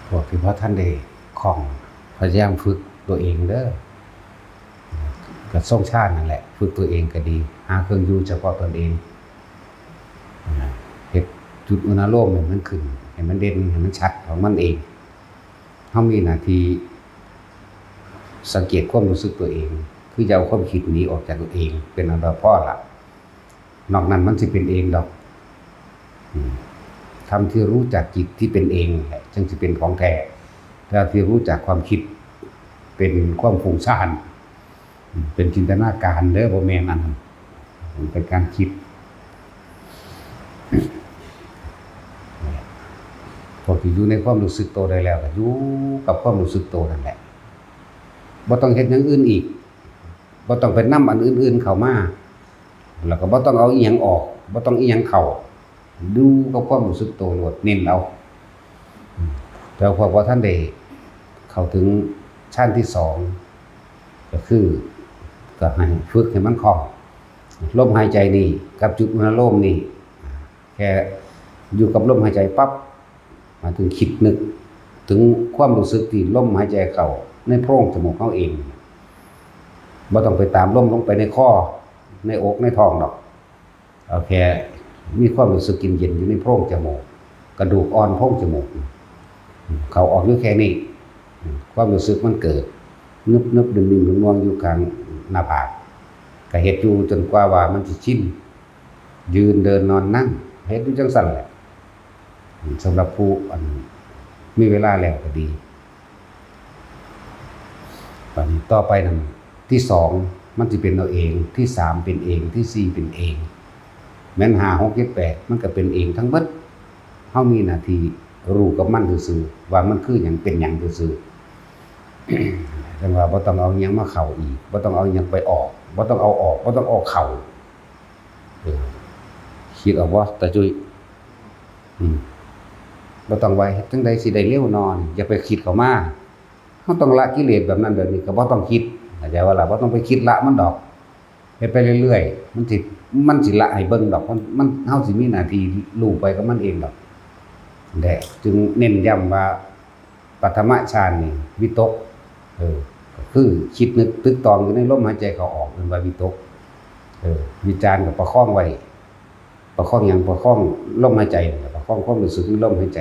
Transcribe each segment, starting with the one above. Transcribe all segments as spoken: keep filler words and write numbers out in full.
พวกที่บ่ทันได้คล่อง พยายามฝึกตัวเองเด้อ ก็ทรงฌานนั่นแหละ ฝึกตัวเองก็ดี หาเครื่องอยู่เฉพาะตนเอง เฮ็ดจุดอุณาโลมให้มันขึ้น ให้มันเด่น ให้มันชัดของมันเอง เฮามีหน้าที่สังเกตความรู้สึกตัวเอง คืออย่าเอาความคิดหนีออกจากตัวเอง เป็นอันดับพอละ นอกนั้นมันสิเป็นเองดอก อืม ธรรมที่รู้จักจิตที่เป็นเองแหละ จึงสิเป็นของแท้ แต่ที่รู้จักความคิดเป็นความฟุ้งซ่าน อืม เป็นจินตนาการเด้อ บ่แม่นอันนั้น มันเป็นการคิด พวกที่อยู่ในความรู้สึกโตได้แล้ว ก็อยู่กับความรู้สึกโตนั่นแหละ บ่ต้องเฮ็ดอย่างอื่นอีก บ่ต้องไปนำอันอื่นๆเข้ามา แล้วก็บ่ต้องเอาอิหยังออก บ่ต้องอิหยังเข้า อยู่กับความรู้สึกโตโลด เน้นเอา อืม แต่พวกบ่ทันได้เข้าถึงฌานที่สอง ก็คือ ก็ให้ฝึกให้มันคล่อง ลมหายใจนี่กับจุดอุณาโลมนี่ แค่อยู่กับลมหายใจปั๊บ หมายถึงคิดนึกถึงความรู้สึกที่ลมหายใจเข้าในโพรงจมูกเฮาเอง บ่ต้องไปตามลมลงไปในคอ ในอกในท้องดอก เอาแค่มีความรู้สึกเย็นๆอยู่ในโพรงจมูก กระดูกอ่อนโพรงจมูก เข้าออกอยู่แค่นี้ ความรู้สึกมันเกิด นึบๆ ดึงๆ หน่วงๆ อยู่กลางหน้าผาก ก็เฮ็ดอยู่จนกว่าว่ามันสิชิน ยืน เดิน นอน นั่ง เฮ็ดอยู่จั่งซั้นแหละ สำหรับผู้อันมีเวลาแล้วก็ดี บัดนี้ต่อไปนั่น ที่สองมันสิเป็นเอาเอง ที่สามเป็นเอง ที่สี่เป็นเอง แม่นห้า หก เจ็ด แปด มันก็เป็นเองทั้งเบิด เฮามีหน้าที่รู้กับมันซื่อๆ ว่ามันคือหยัง เป็นหยังซื่อๆ จั่งว่าบ่ต้องเอาหยังมาเข้าอีก บ่ต้องเอาหยังไปออก บ่ต้องเอาออก บ่ต้องเอาเข้า เออ คิดออกบ่ ตาจุ้ย อืม บ่ต้องว่าเฮ็ดจั่งใดสิได้เร็วนอน อย่าไปคิดเข้ามา เฮาต้องละกิเลสแบบนั้นแบบนี้ ก็บ่ต้องคิด เข้าใจบ่ล่ะ บ่ต้องไปคิดละมันดอก เฮ็ดไปเรื่อยๆ มันสิ มันสิละให้เบิ่งดอก มัน มัน เฮาสิมีหน้าที่รู้ไปกับมันเองดอก แหละ จึงเน้นย้ำว่า ปฐมฌานนี่วิตก เออ ก็คือคิดนึกตึกตองอยู่ในลมหายใจเข้าออก เอิ้นว่าวิตก เออ วิจารก็ประคองไว้ ประคองหยัง ประคองลมหายใจนั่นแหละ ประคองความรู้สึกในลมหายใจ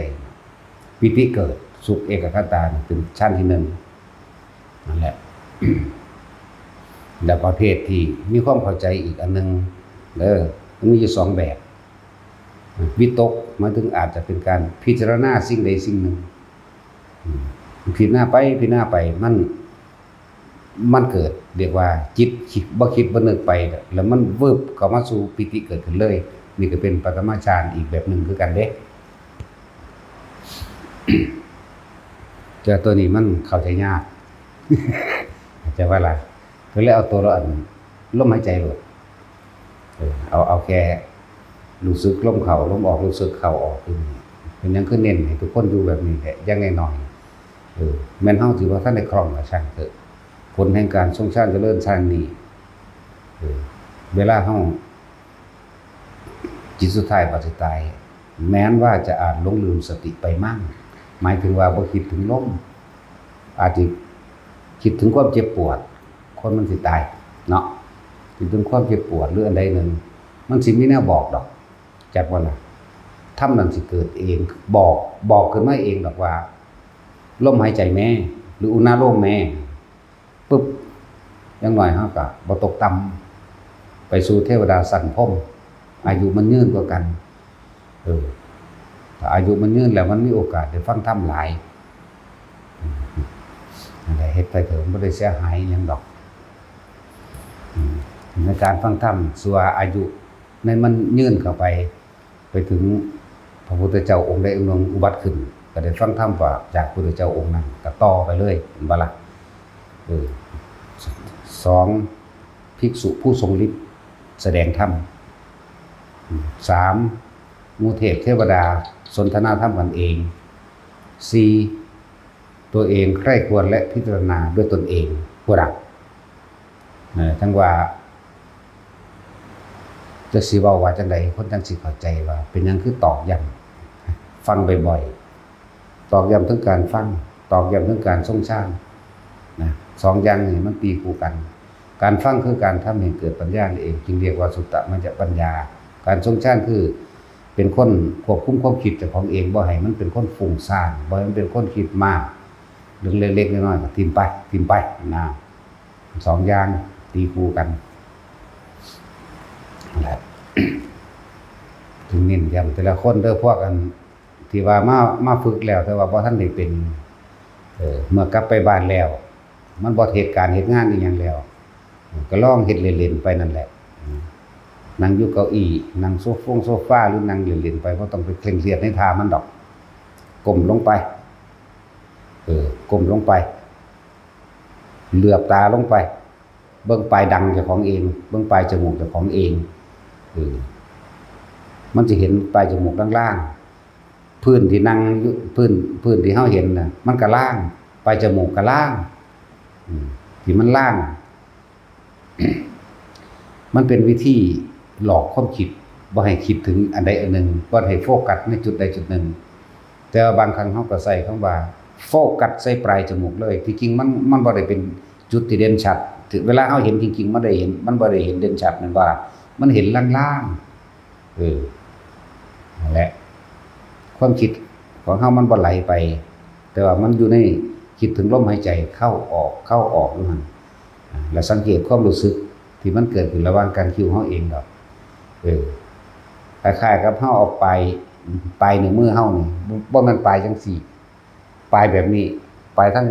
ปีติเกิด สุขเอกัคคตานี่เป็นฌานที่หนึ่ง นั่นแหละ และประเภทที่มีความเข้าใจอีกอันหนึ่งเด้อ มันมีอยู่สองแบบ วิตกหมายถึงอาจจะเป็นการพิจารณาสิ่งใดสิ่งหนึ่ง อืม พิจารณาไป พิจารณาไป มัน มันเกิด เรียกว่าจิตคิด บ่คิดบ่นึกไป แล้วมันวืบเข้ามาสู่ปีติเกิดขึ้นเลย นี่ก็เป็นปฐมฌานอีกแบบหนึ่งคือกันเด้ แต่ตัวนี้มันเข้าใจยาก เข้าใจว่าล่ะ ก็เลยเอาตัวละอัน ลมหายใจโลด เออ เอา เอาแค่รู้สึกลมเข้า ลมออก รู้สึกเข้าออกอยู่นี่ เป็นหยังคือเน้นให้ทุกคนอยู่แบบนี้แหละ อย่างน้อยๆ เออ แม่นเฮาสิบ่ทันได้คล่องก็ช่างเถอะ ผลแห่งการทรงฌานเจริญฌานนี่ เออ เวลาเฮา จิตสุดท้ายปราศตาย แม้นว่าจะอาจหลงลืมสติไปมั่ง หมายถึงว่าบ่คิดถึงลม อาจจะคิดถึงความเจ็บปวด คนมันสิตายเนาะ คิดถึงความเจ็บปวดหรืออันใดหนึ่ง มันสิมีแนวบอกดอก จักว่าล่ะ ธรรมนั่นสิเกิดเอง บอก บอกขึ้นมาเองดอกว่า ลมหายใจแม่ หรืออุณาโลมแม่ ปึ๊บ อย่างน้อยเฮาก็บ่ตกต่ำ ไปสู่เทวดาชั้นพรหม อายุมันยืนกว่ากัน เออ ถ้าอายุมันยืนแล้วมันมีโอกาสได้ฟังธรรมหลาย อืม นั่นแหละ เฮ็ดไปเถอะ มันบ่ได้เสียหายหยังดอก อืม ในการฟังธรรม ส่วนอายุในมันยืนเข้าไป ไปถึงพระพุทธเจ้าองค์ใดองค์หนึ่งอุบัติขึ้น ก็ได้ฟังธรรมจากพระพุทธเจ้าองค์นั้น ก็ต่อไปเลย เห็นบ่ล่ะ เออ สอง ภิกษุผู้ทรงฤทธิ์แสดงธรรม อืม สาม หมู่เทพเทวดาสนทนาธรรมกันเอง สี่ ตัวเองใคร่ครวญและพิจารณาด้วยตนเอง ผู้ดัก เอ่อ ทั้งว่า จักสิเว้าว่าจั่งใด คนจั่งสิเข้าใจว่าเป็นหยังคือตอกย้ำ ฟังบ่อยๆ ตอกย้ำเทิงการฟัง ตอกย้ำเทิงการทรงฌาน นะ สองอย่างนี้มันตีคู่กัน การฟังคือการทำให้เกิดปัญญานั่นเอง จึงเรียกว่าสุตตมยปัญญา การทรงฌานคือเป็นคนควบคุมความคิดเจ้าของเอง บ่ให้มันเป็นคนฟุ้งซ่าน บ่ให้มันเป็นคนคิดมาก เรื่องเล็กๆน้อยๆก็ถิ่มไป ถิ่มไป นะ สองอย่างตีคู่กัน นั่นแหละ จึงเน้นย้ำแต่ละคนเด้อ พวกอันที่ว่ามา มาฝึกแล้ว แต่ว่าบ่ทันได้เป็น เออ เมื่อกลับไปบ้านแล้ว มันบ่เฮ็ดการเฮ็ดงานอีหยังแล้ว ก็ลองเฮ็ดเล่นๆไปนั่นแหละ นั่งอยู่เก้าอี้ นั่งโซฟงโซฟา หรือนั่งเล่นๆไป บ่ต้องไปเคร่งเครียดในท่ามันดอก ก้มลงไป เออ ก้มลงไป เหลือบตาลงไป เบิ่งปลายดังเจ้าของเอง เบิ่งปลายจมูกเจ้าของเอง เออ มันจะเห็นปลายจมูกล่างๆ พื้นที่นั่งอยู่ พื้น พื้นที่เฮาเห็นน่ะ มันก็ล่าง ปลายจมูกก็ล่าง อืม ที่มันล่าง มันเป็นวิธีหลอกความคิด บ่ให้คิดถึงอันใดอันหนึ่ง บ่ให้โฟกัสในจุดใดจุดหนึ่ง แต่ว่าบางครั้งเฮาก็ใช้คำว่า โฟกัสใส่ปลายจมูกเลย ที่จริงมัน มันบ่ได้เป็นจุดที่เด่นชัด เวลาเฮาเห็นจริงๆ มันได้เห็น มันบ่ได้เห็นเด่นชัด แม่นบ่ล่ะ มันเห็นลางๆ เออ นั่นแหละ ความคิดของเฮามันบ่ไหลไป แต่ว่ามันอยู่ใน คิดถึงลมหายใจเข้าออก เข้าออกอยู่หั่น อ่า แล้วสังเกตความรู้สึกที่มันเกิดขึ้นระหว่างการคิ้วเฮาเองดอก เออ คล้ายๆกับเฮาเอาปลาย ปลายนิ้วมือเฮานี่ บ่ บ่แม่นปลายจังซี่ ปลายแบบนี้ ปลายทั้ง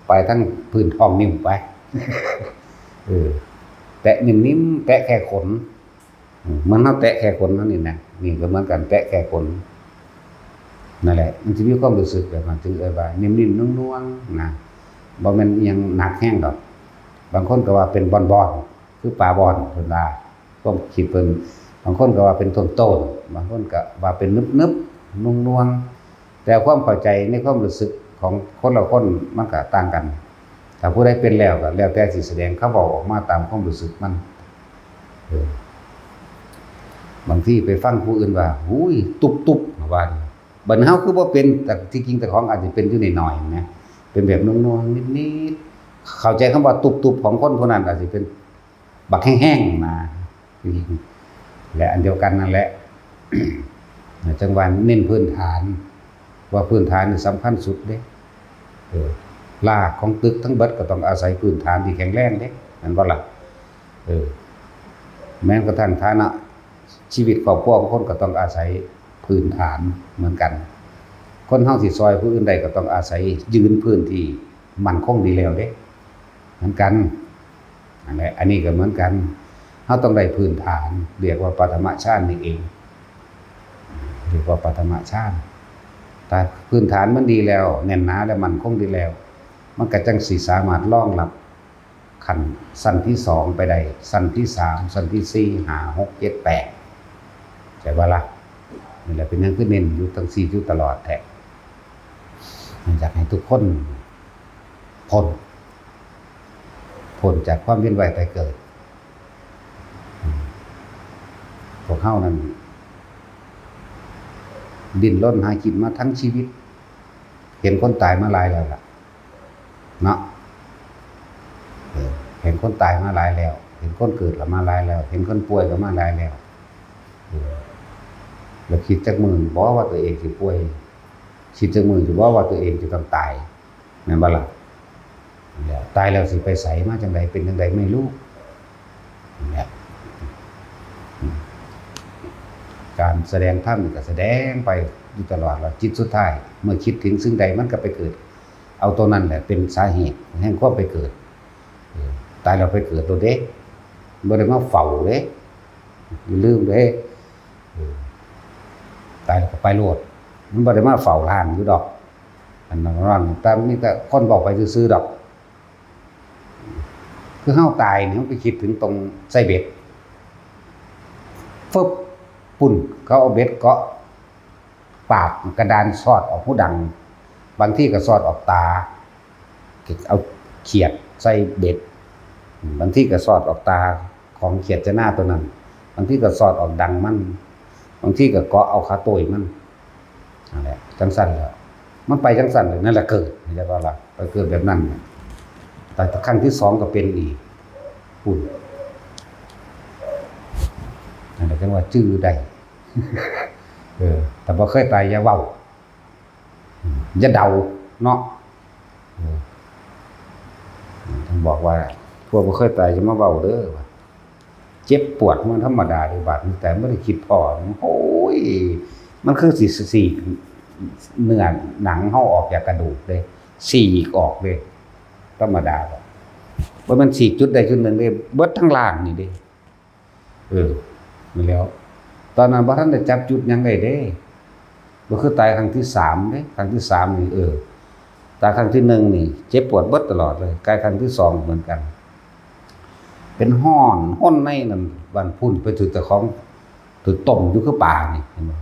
ปลายทั้งพื้นท้องนิ้วไป เออ แตะนิ่มๆ แตะแค่ขน อืม เหมือนเฮาแตะแค่ขนเฮานี่นะ นี่ก็เหมือนกัน แตะแค่ขน นั่นแหละ มันสิมีความรู้สึกแบบนั้น จึงเอิ้นว่านิ่มๆ นวลๆ นะ บ่แม่นอิหยังหนักแฮงดอก บางคนก็ว่าเป็นบ่อนๆ คือปลาบ่อน เพิ่นว่า ความคิดเพิ่น บางคนก็ว่าเป็นต้นๆ บางคนก็ว่าเป็นนึบๆ นวลๆ แต่ความเข้าใจในความรู้สึกของคนละคนมันก็ต่างกัน ถ้าผู้ใดเป็นแล้วก็แล้วแต่สิแสดง เขาเว้าออกมาตามความรู้สึกมัน เออ บางทีไปฟังผู้อื่นว่า "หูย ตุบๆ" ว่า บัดเฮาคือบ่เป็น แต่ที่จริงเจ้าของอาจจะเป็นอยู่หน่อยๆ นะ เป็นแบบนวลๆ นิดๆ เข้าใจคำว่าตุบๆ ของคนผู้นั้นอาจจะเป็นบักแฮงๆ นะ และอันเดียวกันนั่นแหละ จั่งว่าเน้นพื้นฐาน ว่าพื้นฐานนี่สำคัญสุดเด้ เออ รากของตึกทั้งเบิดก็ต้องอาศัยพื้นฐานที่แข็งแรงเด้ แม่นบ่ล่ะ เออ แม้กระทั่งฐานะชีวิตครอบครัวของคนก็ต้องอาศัยพื้นฐานเหมือนกัน คนเฮาสิซอยผู้อื่นได้ก็ต้องอาศัยยืนพื้นที่มั่นคงดีแล้วเด้ เหมือนกัน นั่นแหละ อันนี้ก็เหมือนกัน เฮาต้องได้พื้นฐาน เรียกว่าปฐมฌานนี่เอง เรียกว่าปฐมฌาน ถ้าพื้นฐานมันดีแล้ว แน่นหนาและมั่นคงดีแล้ว มันก็จั่งสิสามารถรองรับขั้นชั้นที่สองไปได้ ชั้นที่สาม ชั้นที่สี่ ห้า หก เจ็ด แปด ใช่บ่ล่ะ นี่แหละเป็นหยังคือเน้นอยู่จั่งซี้อยู่ตลอดแท้ อยากให้ทุกคนพ้น พ้นจากความเวียนว่ายตายเกิด พวกเฮานั้น ดิ้นรนหากินมาทั้งชีวิต เห็นคนตายมาหลายแล้วล่ะ เนาะ เออ เห็นคนตายมาหลายแล้ว เห็นคนเกิดก็มาหลายแล้ว เห็นคนป่วยก็มาหลายแล้ว เออ แล้วคิดจักมื้อบ่ว่าตัวเองสิป่วย คิดจักมื้อสิบ่ว่าตัวเองจะต้องตาย แม่นบ่ล่ะ แล้วตายแล้วสิไปไส มาจั่งใด เป็นจั่งใดไม่รู้ เนี่ย การแสดงธรรมนี่ก็แสดงไปอยู่ตลอด แล้วจิตสุดท้าย เมื่อคิดถึงสิ่งใดมันก็ไปเกิด เอาตัวนั้นแหละเป็นสาเหตุแห่งความไปเกิด เออ ตายแล้วไปเกิดโลดเด้ บ่ได้มาเฝ้าเด้ อย่าลืมเด้ เออ ตายแล้วก็ไปโลด มันบ่ได้มาเฝ้าร่างอยู่ดอก อันนั้นนั่น แต่มีแต่คนบอกไปซื่อๆดอก คือเฮาตายนี่ เฮาไปคิดถึงตรงใส่เบ็ด ฟึบ ปุ้น เขาเอาเบ็ดเกาะปากกระดาน สอดออกหูดัง บางทีก็สอดออกตา เอาเขียดใส่เบ็ด บางทีก็สอดออกตาของเขียดจนาตัวนั้น บางทีก็สอดออกดังมัน บางทีก็เกาะเอาขาโต้ยมัน นั่นแหละ จังซั่นแหละ มันไปจังซั่นเลย นั่นแหละเกิด เห็นบ่ล่ะ ไปเกิดแบบนั้นน่ะ แต่ครั้งที่สองก็เป็นอีก พู้น นั่นแหละจังว่าจื่อได้ เออ แต่บ่เคยตายอย่าเว้า อย่าเดาเนาะ เออ ต้องบอกว่า พวกบ่เคยตายอย่ามาเว้าเด้อ ว่าเจ็บปวดมันธรรมดาเด้ บาดนี้ แต่บ่ได้คิดพ้อ โอ้ย มันคือสิ สิ เนื้อหนังเฮาออกจากกระดูกเด้ ฉีกออกเด้ ธรรมดา บ่แม่นฉีกจุดใดจุดหนึ่งเด้ เบิดทั้งร่างนี่เด้ เออ นั่นแหล้ว ตอนนั้นบ่ทันได้จับจุดหยังได้เด้ บ่คือตายครั้งที่สามเด้ ครั้งที่สามนี่ เออ ตายครั้งที่หนึ่งนี่ เจ็บปวดเบิดตลอดเลย ตายครั้งที่สองเหมือนกัน เป็นฮ้อน ฮ้อนในนั่น บัดพู้นไปถืกเจ้าของ ถืกต้มอยู่คือปลานี่ เห็นบ่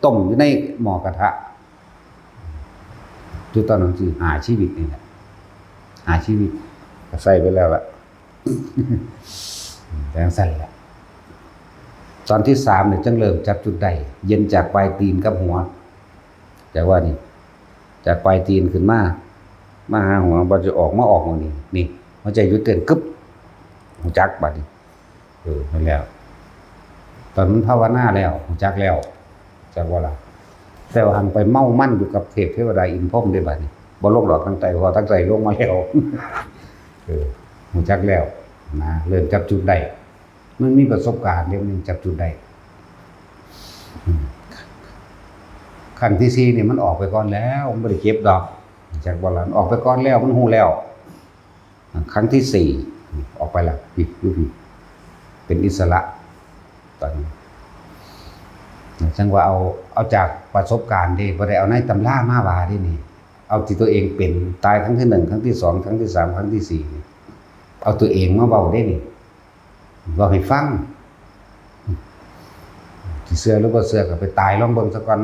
ต้มอยู่ในหม้อกระทะ อยู่ตอนนั้นสิหาชีวิตนี่แหละ หาชีวิต ก็ใส่ไปแล้วล่ะ จังซั่นแหละ ตอนที่สามเนี่ยจังเริ่มจับจุดได้ เย็นจากปลายตีนกับหัว จากว่านี่ จากปลายตีนขึ้นมา มาหาหัว บ่จะออก มาออกหม่องนี้ นี่ หัวใจหยุดเต้นกึ๊บ รู้จักบัดนี้ เออ นั่นแหละ ตอนมันภาวนาแล้ว รู้จักแล้ว จักว่าล่ะ แต่ว่าหันไปเมามันอยู่กับเทพเทวดาอินทร์พรหมเด้บัดนี้ บ่ลงดอกทางใต้ เพราะทางใต้ลงมาแล้ว เออ รู้จักแล้วนะ เริ่มจับจุดได้ มันมีประสบการณ์เด้ มันจับจุดได้ อืม ขั้นที่สี่นี่มันออกไปก่อนแล้ว มันบ่ได้เจ็บดอก จักว่าล่ะ มันออกไปก่อนแล้ว มันรู้แล้ว ครั้งที่สี่ ออกไปละ ผิด อยู่ผิด เป็นอิสระ ตอนนี้ จังว่าเอา เอาจากประสบการณ์เด้ บ่ได้เอาในตำรามาว่าเด้นี่ เอาที่ตัวเองเป็น ตายครั้งที่หนึ่ง ครั้งที่สอง ครั้งที่สาม ครั้งที่สี่นี่ เอาตัวเองมาเว้าเด้นี่ เว้าให้ฟัง สิเชื่อหรือบ่เชื่อก็ไปตายลองเบิ่งซะก่อน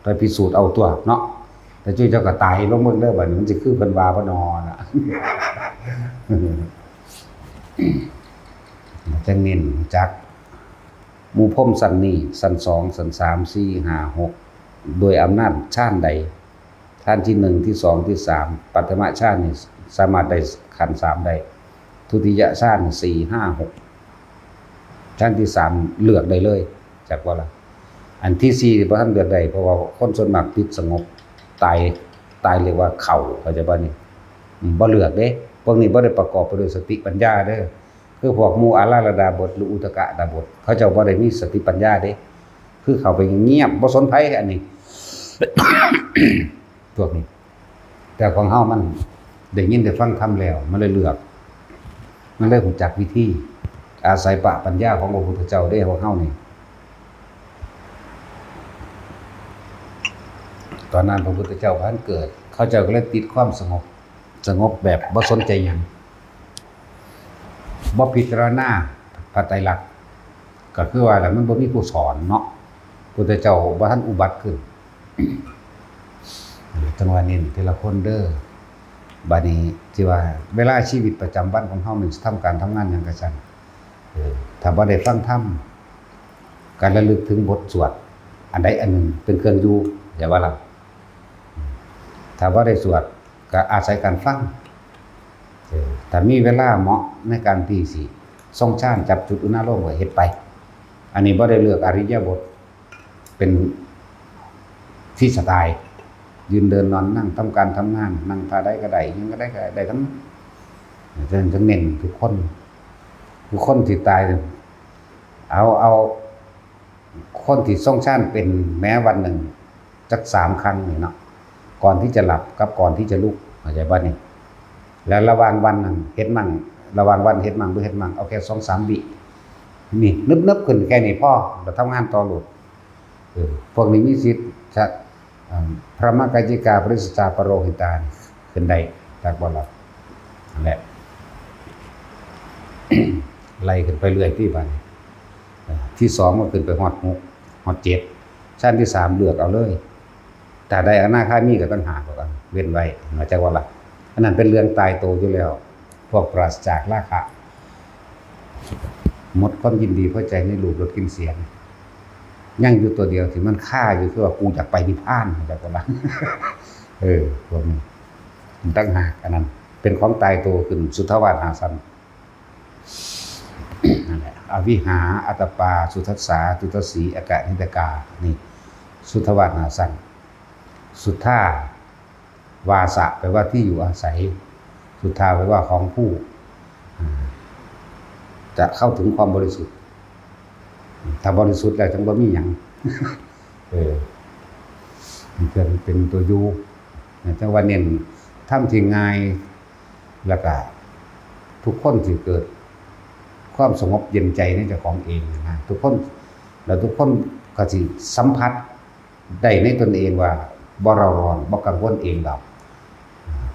ไปพิสูจน์เอาตัวเนาะ แต่จุ้ยเจ้าก็ตายลองเบิ่งเด้อ บัดนี้มันสิคือเพิ่นว่าบ่นอน่ะ จังเน้นรู้จัก หมู่พรหมชั้นนี้ ชั้นสอง ชั้นสาม สี่ ห้า หก โดยอำนาจฌานใด ฌานที่หนึ่ง ที่สอง ที่สาม ปัฐมฌานนี่สามารถได้ขั้นสามได้ ทุติยฌานนี่ สี่ ห้า หก ฌานที่สามเลือกได้เลย จักว่าล่ะ อันที่สี่บ่ทันเลือกได้ เพราะว่าคนส่วนมากติดสงบ ตาย ตายเรียกว่าเข้า เข้าใจบ่นี่ อืม บ่เลือกเด้ พวกนี้บ่ได้ประกอบไปด้วยสติปัญญาเด้อ คือพวกหมู่อาราลดาบทหรืออุทกดาบท เขาเจ้าบ่ได้มีสติปัญญาเด้ คือเข้าไปเงียบ บ่สนไผ อันนี้ พวกนี้ แต่ของเฮามันได้ยินได้ฟังธรรมแล้ว มันเลยเลือก มันเลยรู้จักวิธี อาศัยพระปัญญาของพระพุทธเจ้าเด้ พวกเฮานี่ ตอนนั้นพระพุทธเจ้าบ่ทันเกิด เขาเจ้าก็เลยติดความสงบ สงบแบบบ่สนใจหยัง บ่พิจารณาพระไตรลักษณ์ ก็คือว่าล่ะ มันบ่มีผู้สอนเนาะ พุทธเจ้าบ่ทันอุบัติขึ้น จังว่าเน้นทีละคนเด้อ บัดนี้ที่ว่าเวลาชีวิตประจำวันของเฮามันสิทำการทำงานหยังก็ช่าง เออ ถ้าบ่ได้ฟังธรรม การระลึกถึงบทสวด อันใดอันหนึ่งเป็นเครื่องอยู่ อย่าว่าล่ะ ถ้าบ่ได้สวด ก็อาศัยการฟัง เออ ถ้ามีเวลาเหมาะในการที่สิทรงฌานจับจุดอุณาโลมก็เฮ็ดไป อันนี้บ่ได้เลือกอิริยาบถ เป็นฟรีสไตล์ ยืนเดินนอนนั่ง ทำการทำงาน นั่งท่าใดก็ได้ หยังก็ได้ ก็ได้ทั้งนั้น จัง จังเน้นทุกคน ทุกคนที่ตาย เอา เอา คนที่ทรงฌานเป็นแม้วันหนึ่งจักสามครั้งนี่เนาะ ก่อนที่จะหลับกับก่อนที่จะลุก เข้าใจบ่นี่ แล้วระหว่างวันนั่นเฮ็ดมั่ง ระหว่างวันเฮ็ดมั่งบ่เฮ็ดมั่ง เอาแค่สองสามวิ นี่ นึบๆ ขึ้นแค่นี้พอ แล้วทำงานต่อโลด เออ พวกนี้มีสิทธิ์จะ อ่า พระมกายิกา ปริสสาปโรหิตานี่ขึ้นได้ จักบ่ล่ะ นั่นแหละ ไล่ขึ้นไปเรื่อยที่บัดนี้ อ่า ที่สองก็ขึ้นไปฮอดหก ฮอดเจ็ด ชั้นที่สามเลือกเอาเลย ถ้าได้อนาคามีก็ต่างหาก ก็เว้นไว้ เข้าใจบ่ล่ะ อันนั้นเป็นเรื่องตายตัวอยู่แล้ว พวกปราศจากราคะ หมดความยินดีพอใจในรูปรสกลิ่นเสียง ยังอยู่ตัวเดียวที่มันคาอยู่คือว่ากูอยากไปนิพพาน จักว่า เออ พวกนี้มันต่างหาก อันนั้นเป็นของตายตัวขึ้น สุทธาวาสห้าชั้น นั่นแหละ อวิหา อัตตปา สุทัสสา ทุตสี อกนิฏฐกา นี่ สุทธาวาสห้าชั้น สุทธา วาสะ แปลว่าที่อยู่อาศัย สุทธา แปลว่าของผู้ อ่า จะเข้าถึงความบริสุทธิ์ ถ้าบริสุทธิ์แล้วจั่งบ่มีหยัง เออ มันเป็น เป็นตัวอยู่ จั่งว่าเน้นธรรมที่ง่าย แล้วก็ทุกคนสิเกิดความสงบเย็นใจในเจ้าของเองนะ ทุกคน แล้วทุกคนก็สิสัมผัสได้ในตนเองว่าบ่เร่าร้อน บ่กังวลเองดอก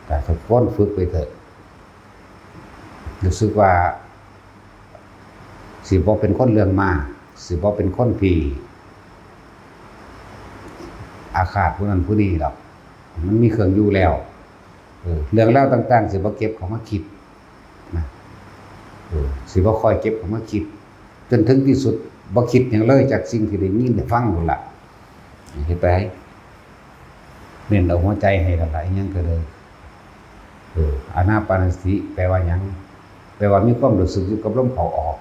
แต่ทุกคนฝึกไปเถอะ รู้สึกว่าสิบ่เป็นคนเรื่องมาก สิบ่เป็นคนที่อาฆาตผู้นั้นผู้นี้ดอก มันมีเครื่องอยู่แล้ว เออ เรื่องราวต่างๆ สิบ่เก็บเข้ามาคิดนะ เออ สิบ่ค่อยเก็บเข้ามาคิด จนถึงที่สุด บ่คิดหยังเลยจากสิ่งที่ได้ยินได้ฟังพู้นล่ะ เฮ็ดไป เน้นเอาหัวใจให้ละลาย อิหยังก็เลย เออ อานาปานสติ แปลว่าหยัง แปลว่ามีความรู้สึกอยู่กับลมเข้าออก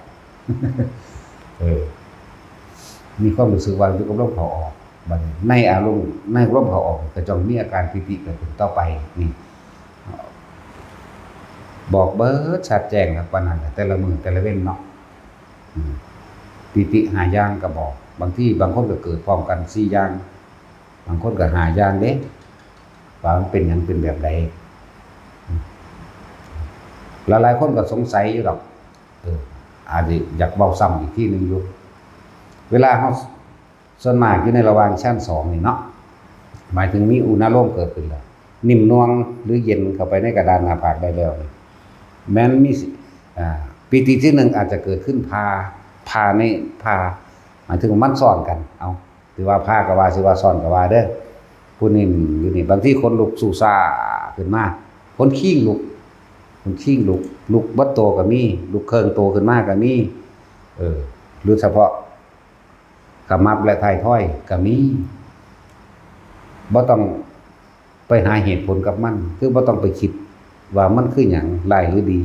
เออ มีความรู้สึกว่าอยู่กับลมเข้าออก บัดนี้ในอารมณ์ ในลมเข้าออก ก็จงมีอาการปีติเกิดขึ้นต่อไป นี่ บอกเบิดชัดแจ้งครับ ปานนั้นแหละ แต่ละมื้อแต่ละเว็นเนาะ อืม ปีติห้าอย่างก็บอก บางทีบางคนก็เกิดพร้อมกันสี่อย่าง บางคนก็ห้าอย่างเด้ ว่ามันเป็นหยังเป็นแบบใด อืม หลายๆคนก็สงสัยอยู่ดอก เออ อาจสิอยากเว้าซ้ำอีกทีหนึ่งอยู่ เวลาเฮา ส่วนมากอยู่ในระหว่างชั้นสองนี่เนาะ หมายถึงมีอุณาโลมเกิดขึ้นแล้ว นิ่มนวลหรือเย็นเข้าไปในกระดานหน้าผากได้แล้วนี่ แม้นมีสิ อ่า ปีติที่หนึ่งอาจจะเกิดขึ้นพา พาใน พา หมายถึงว่ามันซ้อนกัน เอา สิว่าพาก็ว่า สิว่าซ้อนก็ว่าเด้อ ผู้นิ่มอยู่นี่ บางทีขนลุกสู้ซ่าขึ้นมา ขนคิงลุก ขนคิงลุก ลุกเบิดโตก็มี ลุกเคิ่งโตขึ้นมาก็มี เออ หรือเฉพาะขมับและท้ายทอยก็มี บ่ต้องไปหาเหตุผลกับมัน คือบ่ต้องไปคิดว่ามันคือหยัง ร้ายหรือดี